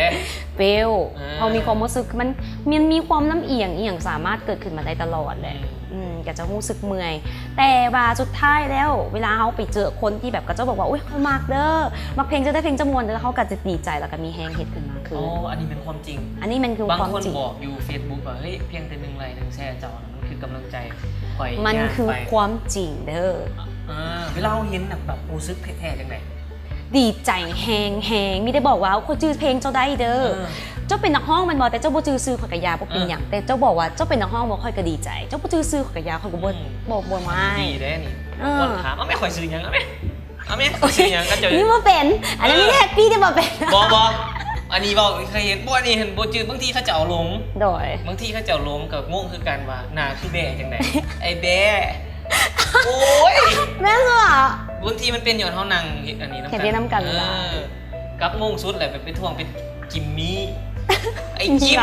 ເຟວ ອ່າ ເຮົາມີຄວາມຮູ້ສຶກ ມັນ ມັນມີຄວາມລຳອຽງອີ່ຫຍັງສາມາດເກີດຂຶ້ນມາໄດ້ຕະຫຼອດແຫຼະ ອືມ ອືມ ກະຈະຮູ້ສຶກເມື່ອຍ ແຕ່ວ່າສຸດທ້າຍແລ້ວ ເວລາເຮົາໄປເຈີຄົນທີ່ແບບ ເຂົາເຈົ້າບອກວ່າ ໂອ້ຍ ຂ້ອຍມັກເດີ ມັກເພງເຈົ້າເດີ ເພງເຈົ້າມ່ວນເດີ ເຮົາກະຈະດີໃຈ ລະກະມີແຮງເຮັດຂຶ້ນມາຄືນ ອໍ ອັນນີ້ແມ່ນຄວາມຈິງ ອັນນີ້ແມ່ນຄືຄວາມຈິງ ບາງຄົນບອກຢູ່ເຟສບຸກວ່າ ເຮີ້ຍ ພຽງແຕ່ໜຶ່ງໄລ ໜຶ່ງແຊຣ໌ ເຈົ້າ ມັນຄືກຳລັງໃຈ ຂ້ອຍ ມັນຄືຄວາມຈິງເດີ ອ່າ ເວລາເຮົາເຫັນນະ ແບບຮູ້ສຶກແທ້ໆຈັ່ງໃດ? ດີໃຈແຮງໆ ມີແຕ່ບອກວ່າ ຂ້ອຍຈື່ເພງເຈົ້າໄດ້ເດີ ເອີ ເຈົ້າເປັນນັກຮ້ອງແມ່ນບໍ່? ແຕ່ເຈົ້າບໍ່ຈື່ຊື່ຂ້ອຍກະຢ່າ ບໍ່ເປັນຫຍັງ ເອີ ແຕ່ເຈົ້າບອກວ່າ ເຈົ້າເປັນນັກຮ້ອງບໍ່? ຂ້ອຍກະດີໃຈ ເຈົ້າບໍ່ຈື່ຊື່ຂ້ອຍກະຢ່າ ຂ້ອຍກະບໍ່ ອືມ ບໍ່ ບໍ່ວ່າ ດີເດ້ນີ້ ເອີ ຄົນຖາມ ເອົາແມ່ ຂ້ອຍຊື່ຫຍັງ? ເອົາແມ່ ເອົາແມ່ ຂ້ອຍຊື່ຫຍັງ? ເຂົາເຈົ້າ ນີ້ບໍ່ເປັນ ອັນນີ້ ເອີ ແຮບປີ້ທີ່ບໍ່ເປັນ ບໍ່ ບໍ່ ອັນນີ້ເວົ້າເຄີຍເຫັນ ບໍ່ ອັນນີ້ເຫັນບໍ່ຈື່ ບາງທີເຂົາເຈົ້າຫຼົງ ໂດຍ ບາງທີເຂົາເຈົ້າຫຼົງ ກະງົງຄືກັນວ່າ ໜ້າຄືແບ້ຈັ່ງໃດ ໄອ້ແບ້ ໂອ້ຍ ແມ່ນບໍ່? ບາງທີມັນເປັນຍ້ອນເຮົານັ່ງເຮັດອັນນີ້ນຳກັນ ເຮັດວຽກນຳກັນ ເອີ ກັບງົງສຸດແຫຼະ ໄປ ໄປທ້ວງເປັນຈິມມີ ໄອ້ຈິມ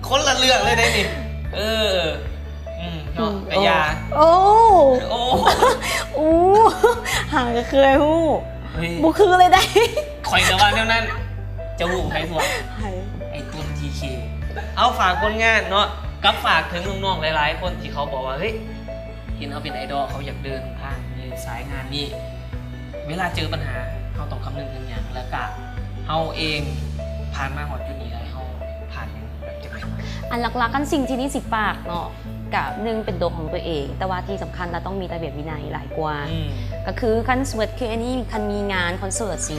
ຄົນລະເລື່ອງເລີຍເດ້ນີ້ ເອີ ອືມ ເນາະ ອືມ ກະຢ່າ ໂອ້ ໂອ້ ໂອ້ ຫາກະເຄີຍຮູ້ ເຮີ້ຍ ບໍ່ຄືເລີຍໄດ໋ ຂ້ອຍກະວ່າແນວນັ້ນ ເຈົ້າຮູ້ໃຜທ້ວງ? ໃຜ? ໄອ້ຕົ້ນ ທີເຄ ເອົາ ຝາກຜົນງານເນາະ ກັບຝາກເຖິງນ້ອງໆຫຼາຍໆຄົນທີ່ເຂົາບອກວ່າ ເຮີ້ຍ ເຫັນເຮົາເປັນໄອດອລ ເຂົາຢາກເດີນທາງໃນສາຍງານນີ້ ເວລາເຈີບັນຫາ ເຮົາຕ້ອງຄຳນຶງເຖິງຫຍັງ ແລະກະເຮົາເອງຜ່ານມາຮອດຈຸດນີ້ແລ້ວ ເຮົາຜ່ານຫຍັງແບບຈັ່ງໃດມາ? ອັນຫຼັກໆ ຄັນສິ່ງທີ່ນີ້ຊິຝາກເນາະ ກະໜຶ່ງເປັນໂຕຂອງໂຕເອງ ແຕ່ວ່າທີ່ສຳຄັນລະຕ້ອງມີລະບຽບວິໄນຫຼາຍກວ່າ ອືມ ກະຄືຄັນສົມມຸດຄືອັນນີ້ ຄັນມີງານຄອນເສີດຊິ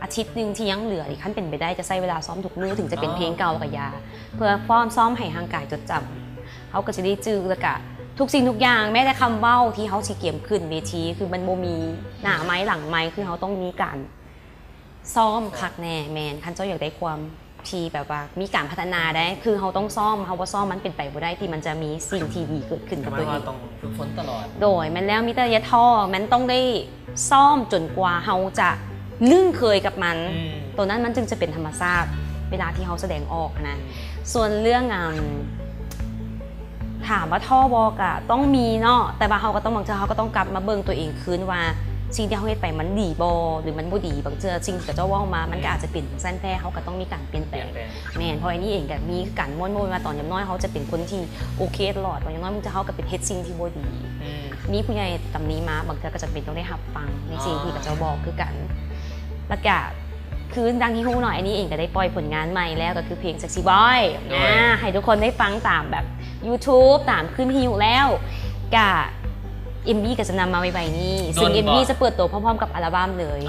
ອາທິດໜຶ່ງທີ່ຍັງເຫຼືອນີ້ ຄັນເປັນໄປໄດ້ຈະໃຊ້ເວລາຊ້ອມທຸກມື້ ເຖິງຈະເປັນເພງເກົ່າກະຢ່າ ອໍ ເພື່ອຟ້ອມຊ້ອມໃຫ້ຮ່າງກາຍຈົດຈຳ ເຮົາກະຊິໄດ້ຈື່ ລະກະທຸກສິ່ງທຸກຢ່າງ ແມ້ແຕ່ຄຳເວົ້າທີ່ເຮົາຊິກຽມຂຶ້ນເວທີ ຄືມັນບໍ່ມີໜ້າໄມ ຫຼັງໄມ ຄືເຮົາຕ້ອງມີການຊ້ອມຄັກແນ່ ແມ່ນ ຄັນເຈົ້າຢາກໄດ້ຄວາມທີ່ແບບວ່າມີການພັດທະນາໄດ້ ຄືເຮົາຕ້ອງຊ້ອມ ເຮົາບໍ່ຊ້ອມມັນເປັນໄປບໍ່ໄດ້ທີ່ມັນຈະມີສິ່ງທີ່ດີເກີດຂຶ້ນກັບໂຕເອງ ຕ້ອງຝຶກຝົນຕະຫຼອດ ໂດຍ ແມ່ນແລ້ວ ມີແຕ່ຢ່າທໍ້ ແມ່ນຕ້ອງໄດ້ ຊ້ອມຈົນກວ່າເຮົາຈະລຶ້ງເຄີຍກັບມັນ ອືມ ໂຕນັ້ນມັນຈຶ່ງຈະເປັນທຳມະຊາດເວລາທີ່ເຮົາສະແດງອອກຫັ້ນນະ ອືມ ສ່ວນເລື່ອງ ອາ ຖາມວ່າທໍ້ບໍ່ ກະຕ້ອງມີເນາະ ແຕ່ວ່າເຮົາກະຕ້ອງ ບາງເທື່ອເຮົາກະຕ້ອງກັບມາເບິ່ງໂຕເອງຄືນວ່າ ສິ່ງທີ່ເຮົາເຮັດໄປມັນດີບໍ່ ຫຼືມັນບໍ່ດີ. ບາງເທື່ອສິ່ງທີ່ເຂົາເຈົ້າເວົ້າມາ ມັນກໍອາດຈະເປັນຈັ່ງຊັ້ນແທ້ ເຮົາກໍຕ້ອງມີການປ່ຽນແປງ. ແມ່ນ ເພາະແອນນີ້ເອງກໍມີການມ່ວນໆວ່າ ຕອນຍັງນ້ອຍເຮົາຈະເປັນຄົນທີ່ໂອເຄຕະຫຼອດ ຕອນຍັງນ້ອຍບາງເທື່ອເຮົາກໍເປັນເຮັດສິ່ງທີ່ບໍ່ດີ. ມີຜູ້ໃຫຍ່ຕຳໜິມາ ບາງເທື່ອກໍຈຳເປັນຕ້ອງໄດ້ຮັບຟັງໃນສິ່ງທີ່ເຂົາເຈົ້າບອກຄືກັນ. ແລ້ວກະ ຄືດັ່ງທີ່ຮູ້ເນາະ ແອນນີ້ເອງກໍໄດ້ປ່ອຍຜົນງານໃໝ່ແລ້ວ ກໍຄືເພງ Sexy Boy ອາ ໃຫ້ທຸກຄົນໄດ້ຟັງຕາມແບບ YouTube ຕາມຄືນວິທະຍຸແລ້ວ. ກະ ເອັມວີ ກໍຈະນຳມາໄວໆນີ້ ຊຶ່ງ ເອັມວີ ຈະເປີດຕົວພ້ອມໆກັບອັລະບັ້ມເລີຍ.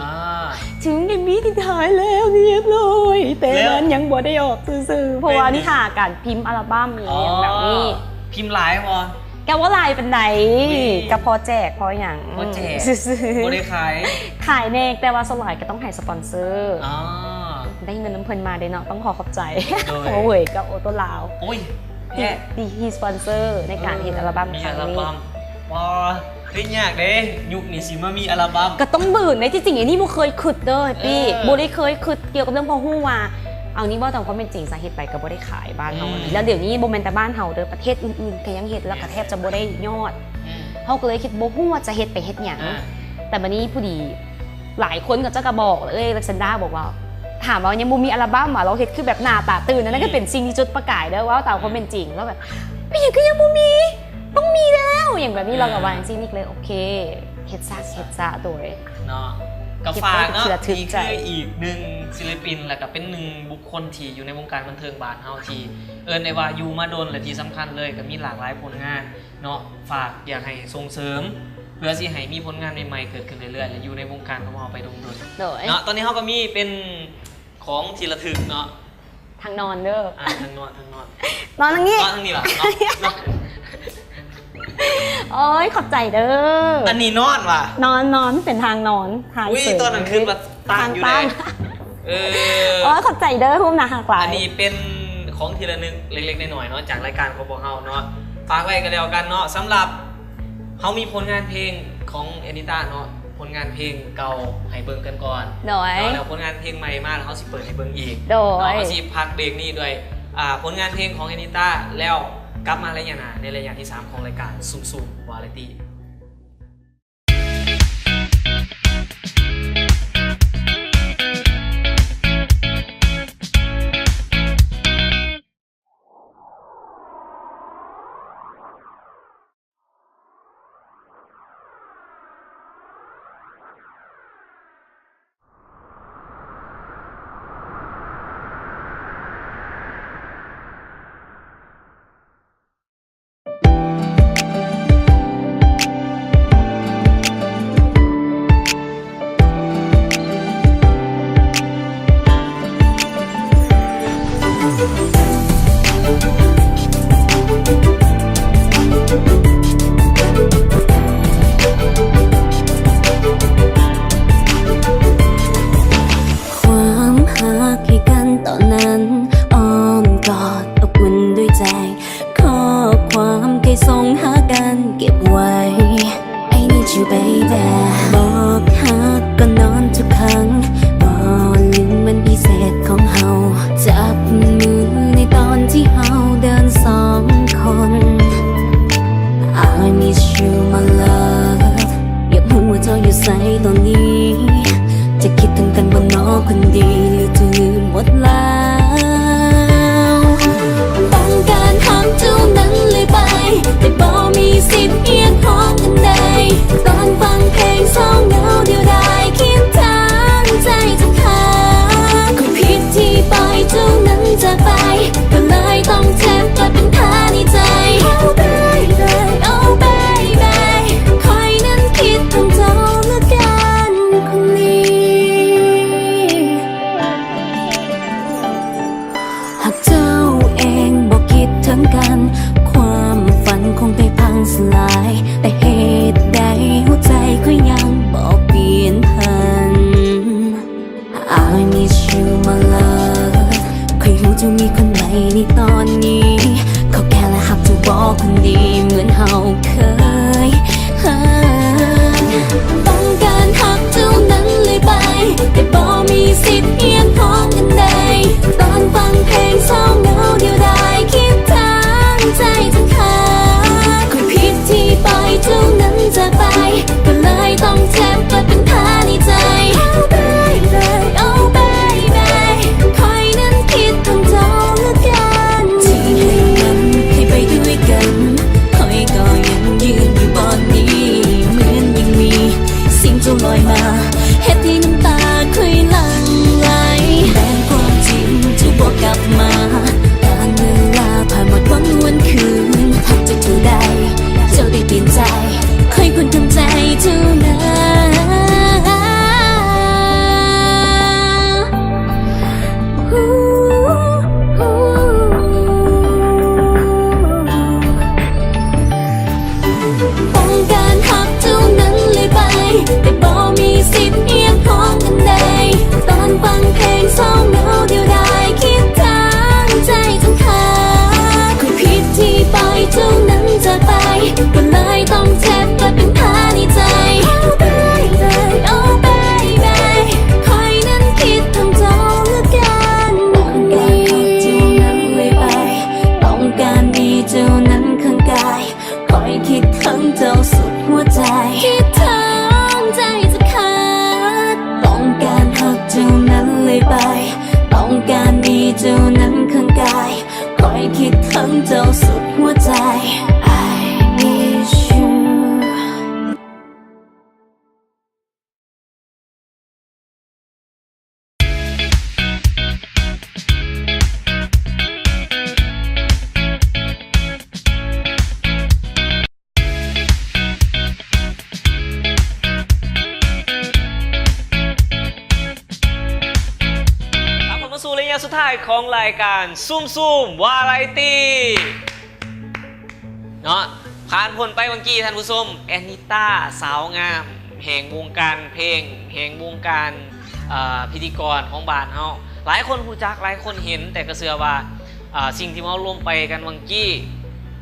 ເຖິງເອັມວີທີ່ຖ່າຍແລ້ວຮຽບຮ້ອຍ ແຕ່ມັນຍັງບໍ່ໄດ້ອອກຊື່ໆ ເພາະວ່ານີ້ຖ້າການພິມອັລະບັ້ມອີ່ຫຍັງແບບນີ້. ພິມຫຼາຍບໍ່? ກໍບໍ່ຫຼາຍປານໃດ ກໍພໍແຈກພໍຫຍັງ ພໍແຈກ ບໍ່ໄດ້ຂາຍ ຂາຍແດ່ ແຕ່ວ່າສ່ວນຫຼາຍກໍຕ້ອງໃຫ້ສະປອນເຊີ. ໄດ້ເງິນນຳເພິ່ນມາເດ້ເນາະ ຕ້ອງຂໍຂອບໃຈ ໂດຍ ໂອ້ຍ ກັບໂອໂຕລາວ ໂອ້ຍ ທີ່ ທີ່ສະປອນເຊີໃນການເຮັດອັລະບັ້ມຄັ້ງນີ້. ເອີ ມີອັລະບັ້ມ ບໍ່ ເຮັດຍາກເດ້ ຍຸກນີ້ຊິມາມີອັລະບັ້ມ ກໍຕ້ອງບືນເດ້. ທີ່ຈິງອັນນີ້ບໍ່ເຄີຍຄິດເດີ ເອີ ປີ້ ບໍ່ໄດ້ເຄີຍຄິດກ່ຽວກັບເລື່ອງ ເພາະຮູ້ວ່າ ເອົານີ້ເວົ້າຕາມຄວາມເປັນຈິງ ສາເຫດໄປກໍບໍ່ໄດ້ຂາຍບ້ານເຮົາ. ແລ້ວດຽວນີ້ບໍ່ແມ່ນແຕ່ບ້ານເຮົາເດີ ປະເທດອື່ນໆກໍຍັງເຮັດ ແລ້ວກໍແທບຈະບໍ່ໄດ້ຍອດ. ເຮົາກໍເລີຍຄິດບໍ່ຮູ້ວ່າຈະເຮັດໄປເຮັດຫຍັງ. ແຕ່ບາດນີ້ພໍດີຫຼາຍຄົນເຂົາເຈົ້າກໍບອກ ເອີຍ ເລັກຊານດາ ບອກວ່າ ຖາມວ່າຍັງບໍ່ມີອັລະບັ້ມຫວາ? ລາວເຮັດຄືແບບໜ້າຕາຕື່ນ ອັນນັ້ນກໍເປັນສິ່ງທີ່ຈຸດປະກາຍເດີ ເວົ້າຕາມຄວາມເປັນຈິງ. ແລ້ວແບບ ເປັນຫຍັງຄືຍັງບໍ່ມີ? ຕ້ອງມີແລ້ວ ຫຍັງແບບນີ້. ເອີ ເຮົາກໍວ່າຈັ່ງຊີ້ ນີ້ກໍເລີຍ ໂອເຄ ເຮັດຊະ ເຮັດຊະ ໂດຍເນາະ. ກໍຝາກເນາະ ນີ້ຄືອີກໜຶ່ງສິລະປິນ ແລ້ວກໍເປັນໜຶ່ງບຸກຄົນທີ່ຢູ່ໃນວົງການບັນເທີງບ້ານເຮົາ ທີ່ເອີ້ນໄດ້ວ່າຢູ່ມາດົນ ແລະທີ່ສຳຄັນເລີຍກໍມີຫຼາກຫຼາຍຜົນງານເນາະ. ຝາກຢາກໃຫ້ສົ່ງເສີມ ເພື່ອຊິໃຫ້ມີຜົນງານໃໝ່ໆເກີດຂຶ້ນເລື້ອຍໆ ແລະຢູ່ໃນວົງການຂອງເຮົາໄປດົນໆ ໂດຍເນາະ. ຕອນນີ້ເຮົາກໍມີເປັນຂອງທີ່ລະທຶກເນາະ ທາງນອນເດີ ອ່າ ທາງນອນ ທາງນອນ ນອນທາງນີ້ ນອນທາງນີ້ຫວາ? ໂອ້ຍ ຂອບໃຈເດີ. ອັນນີ້ນອນຫວາ? ນອນ ນອນ ເປັນທາງນອນ ທາງ ອຸ້ຍ ເສີຍ ຕອນນັ້ນຄືວ່າຕັ້ງຢູ່ເດ້. ເອີ ໂອ້ຍ ຂອບໃຈເດີ ຮູບໜ້າຮັກຫຼາຍ. ອັນນີ້ເປັນຂອງທີ່ລະນຶກເລັກໆນ້ອຍໆເນາະ ຈາກລາຍການຂອງພວກເຮົາເນາະ. ຝາກໄວ້ກໍແລ້ວກັນເນາະ ສຳລັບ ເຮົາມີຜົນງານເພງຂອງແອນນິຕ້າເນາະ ຜົນງານເພງເກົ່າໃຫ້ເບິ່ງກັນກ່ອນ ໂດຍ ເນາະ ແລ້ວຜົນງານເພງໃໝ່ມາ ແລ້ວເຮົາຊິເປີດໃຫ້ເບິ່ງອີກ ໂດຍ ເນາະ. ເຮົາຊິພັກເບຣກນີ້ດ້ວຍ ອ່າ ຜົນງານເພງຂອງແອນນິຕ້າ ແລ້ວກັບມາໄລຍະໜ້າ ໃນໄລຍະທີສາມຂອງລາຍການຊຸມຊຸມວາຣາຕີ້. ຄວາມຮັກໃຫ້ກັນຕອນນັ້ນ ອ້ອມກອດອົບອຸ່ນດ້ວຍໃຈ ຂໍ້ຄວາມເຄີຍສົ່ງຫາກັນເກັບໄວ້ I need you baby ບອກຮັກກ່ອນນອນທຸກຄັ້ງ ບໍ່ລືມວັນພິເສດຂອງເຮົາ ຈັບມືໃນຕອນທີ່ເຮົາເດີນສອງຄົນ I miss you my love ຢາກຮູ້ວ່າເຈົ້າຢູ່ໃສຕອນນີ້ ຈະຄິດເຖິງກັນບໍ່ນໍຄົນດີ ຫຼືຈະລືມໝົດແລ້ວ? ຕ້ອງການຮັກເທົ່ານັ້ນເລື້ອຍໄປ ແຕ່ບໍ່ມີສິດຮຽກຮ້ອງອັນໃດ ຕ້ອງຟັງເພງເສົ້າ ທ້າຍຂອງລາຍການຊຸມໆວາໄຣຕີເນາະ. ຜ່ານພົ້ນໄປຫວ່າງກີ້ທ່ານຜູ້ຊົມ, ແອນນິຕ້າ ສາວງາມແຫ່ງວົງການເພງ, ແຫ່ງວົງການ ເອີ ພິທີກອນຂອງບ້ານເຮົາ. ຫຼາຍຄົນຮູ້ຈັກ, ຫຼາຍຄົນເຫັນ, ແຕ່ກໍເຊື່ອວ່າ ເອີ ສິ່ງທີ່ເຮົາລົມໄປກັນຫວ່າງກີ້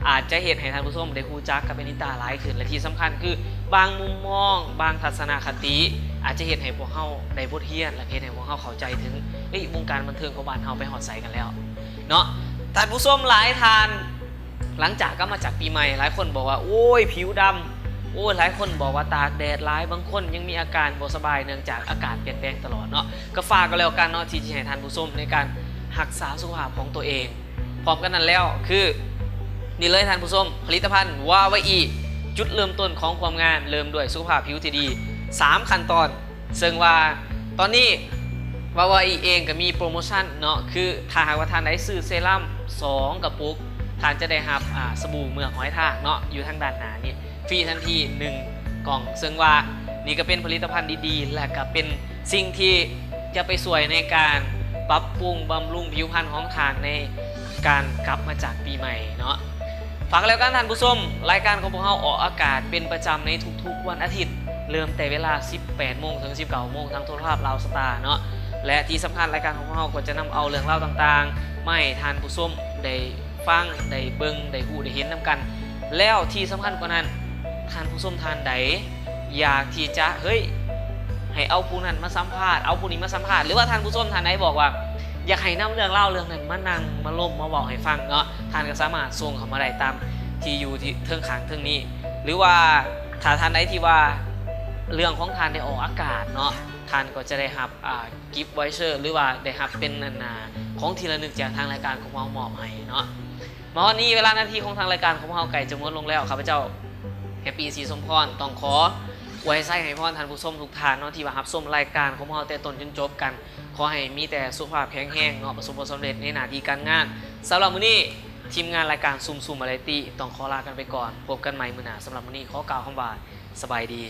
ອາດຈະເຮັດໃຫ້ທ່ານຜູ້ຊົມໄດ້ຮູ້ຈັກກັບແອນນິຕ້າຫຼາຍຂຶ້ນ ແລະ ທີ່ສຳຄັນຄືບາງມຸມມອງ, ບາງທັດສະນະຄະຕິ ອາດຈະເຮັດໃຫ້ພວກເຮົາໄດ້ບົດຮຽນ ແລະ ເຮັດໃຫ້ພວງການບັນເທີງຂອງບ້ານເຮົາໄປຮອດໃສກັນແລ້ວເນາະ. ທ່ານຜູ້ຊົມຫຼາຍທ່ານ ຫຼັງຈາກກັບມາຈາກປີໃໝ່ ຫຼາຍຄົນບອກວ່າ ໂອ້ຍ ຜິວດຳ, ໂອ້ຍ ຫຼາຍຄົນບອກວ່າຕາກແດດຫຼາຍ, ບາງຄົນຍັງມີອາການບໍ່ສະບາຍເນື່ອງຈາກອາກາດປ່ຽນແປງຕະຫຼອດເນາະ. ກໍຝາກກໍແລ້ວກັນເນາະ ທີ່ຈະໃຫ້ທ່ານຜູ້ຊົມໃນການຮັກສາສຸຂະພາບຂອງຕົວເອງ. ພ້ອມກັນນັ້ນແລ້ວ ຄື ນີ້ເລີຍທ່ານຜູ້ຊົມ, ຜະລິດຕະພັນວາວາອີ ຈຸດເລີ່ມຕົ້ນຂອງຄວາມງາມ ເລີ່ມດ້ວຍສຸຂະພາບຜິວທີ່ດີ ສາມຂັ້ນຕອນ. ເຊິ່ງວ່າຕອນນີ້ວາວາອີເອງກໍມີໂປຣໂມຊັນເນາະ, ຄືຖ້າຫາກວ່າທ່ານໃດຊື້ເຊຣັມສອງກະປຸກ ທ່ານຈະໄດ້ຮັບ ອາ ສະບູເໝືອກຫອຍທາກເນາະ ຢູ່ທາງດ້ານໜ້ານີ້ ຟຣີທັນທີໜຶ່ງກ່ອງ. ເຊິ່ງວ່ານີ້ກໍເປັນຜະລິດຕະພັນດີໆ ແລະ ກໍເປັນສິ່ງທີ່ຈະໄປຊ່ວຍໃນການປັບປຸງບຳລຸງຜິວພັນຂອງທ່ານໃນການກັບມາຈາກປີໃໝ່ເນາະ. ຝາກແລ້ວກັນທ່ານຜູ້ຊົມ, ລາຍການຂອງພວກເຮົາອອກອາກາດເປັນປະຈຳໃນທຸກໆວັນອາທິດ ເລີ່ມແຕ່ເວລາສິບແປດໂມງເຖິງສິບເກົ້າໂມງ ທາງໂທລະພາບລາວສະຕາເນາະ. ແລະ ທີ່ສຳຄັນລາຍການຂອງພວກເຮົາກໍຈະນຳເອົາເລື່ອງລາວຕ່າງໆ ມາໃຫ້ທ່ານຜູ້ຊົມໄດ້ຟັງ, ໄດ້ເບິ່ງ, ໄດ້ຮູ້, ໄດ້ເຫັນນຳກັນ. ແລ້ວທີ່ສຳຄັນກວ່ານັ້ນ, ທ່ານຜູ້ຊົມທ່ານໃດ ຢາກທີ່ຈະ ເຮີ້ຍ ໃຫ້ເອົາຜູ້ນັ້ນມາສຳພາດ, ເອົາຜູ້ນີ້ມາສຳພາດ ຫຼືວ່າທ່ານຜູ້ຊົມທ່ານໃດບອກວ່າ ຢາກໃຫ້ນຳເລື່ອງລາວເລື່ອງນັ້ນມານັ່ງມາລົມມາເວົ້າໃຫ້ຟັງເນາະ, ທ່ານກໍສາມາດສົ່ງເຂົ້າມາໄດ້ຕາມທີ່ຢູ່ທີ່ເທິງຂ້າງເທິງນີ້. ຫຼືວ່າຖ້າທ່ານໃດທີ່ວ່າເລື່ອງຂອງທ່ານໄດ້ອອກອາກາດເນາະ, ທ່ານກໍຈະໄດ້ຮັບ ອາ ກິບວາຍເຊີ ຫຼືວ່າໄດ້ຮັບເປັນ ອັນນ່າ ຂອງທີ່ລະນຶກຈາກທາງລາຍການຂອງເຮົາມອບໃຫ້ເນາະ. ມາຮອດນີ້ເວລານາທີຂອງທາງລາຍການຂອງເຮົາໃກ້ຈະໝົດລົງແລ້ວ, ຂ້າພະເຈົ້າ ແຮັບປີ້ ສີສົມພອນ ຕ້ອງຂໍອວຍໄຊໃຫ້ພອນທ່ານຜູ້ຊົມທຸກທ່ານເນາະ ທີ່ວ່າຮັບຊົມລາຍການຂອງເຮົາແຕ່ຕົ້ນຈົນຈົບກັນ. ຂໍໃຫ້ມີແຕ່ສຸຂະພາບແຂງແຮງເນາະ, ປະສົບຜົນສຳເລັດໃນໜ້າທີ່ການງານ. ສຳລັບມື້ນີ້ ທີມງານລາຍການຊຸມໆວາໄຣຕີ ຕ້ອງຂໍລາກັນໄປກ່ອນ. ພົບກັນໃໝ່ມື້ໜ້າ. ສຳລັບມື້ນີ້ຂໍກ່າວຄຳວ່າ ສະບາຍດີ.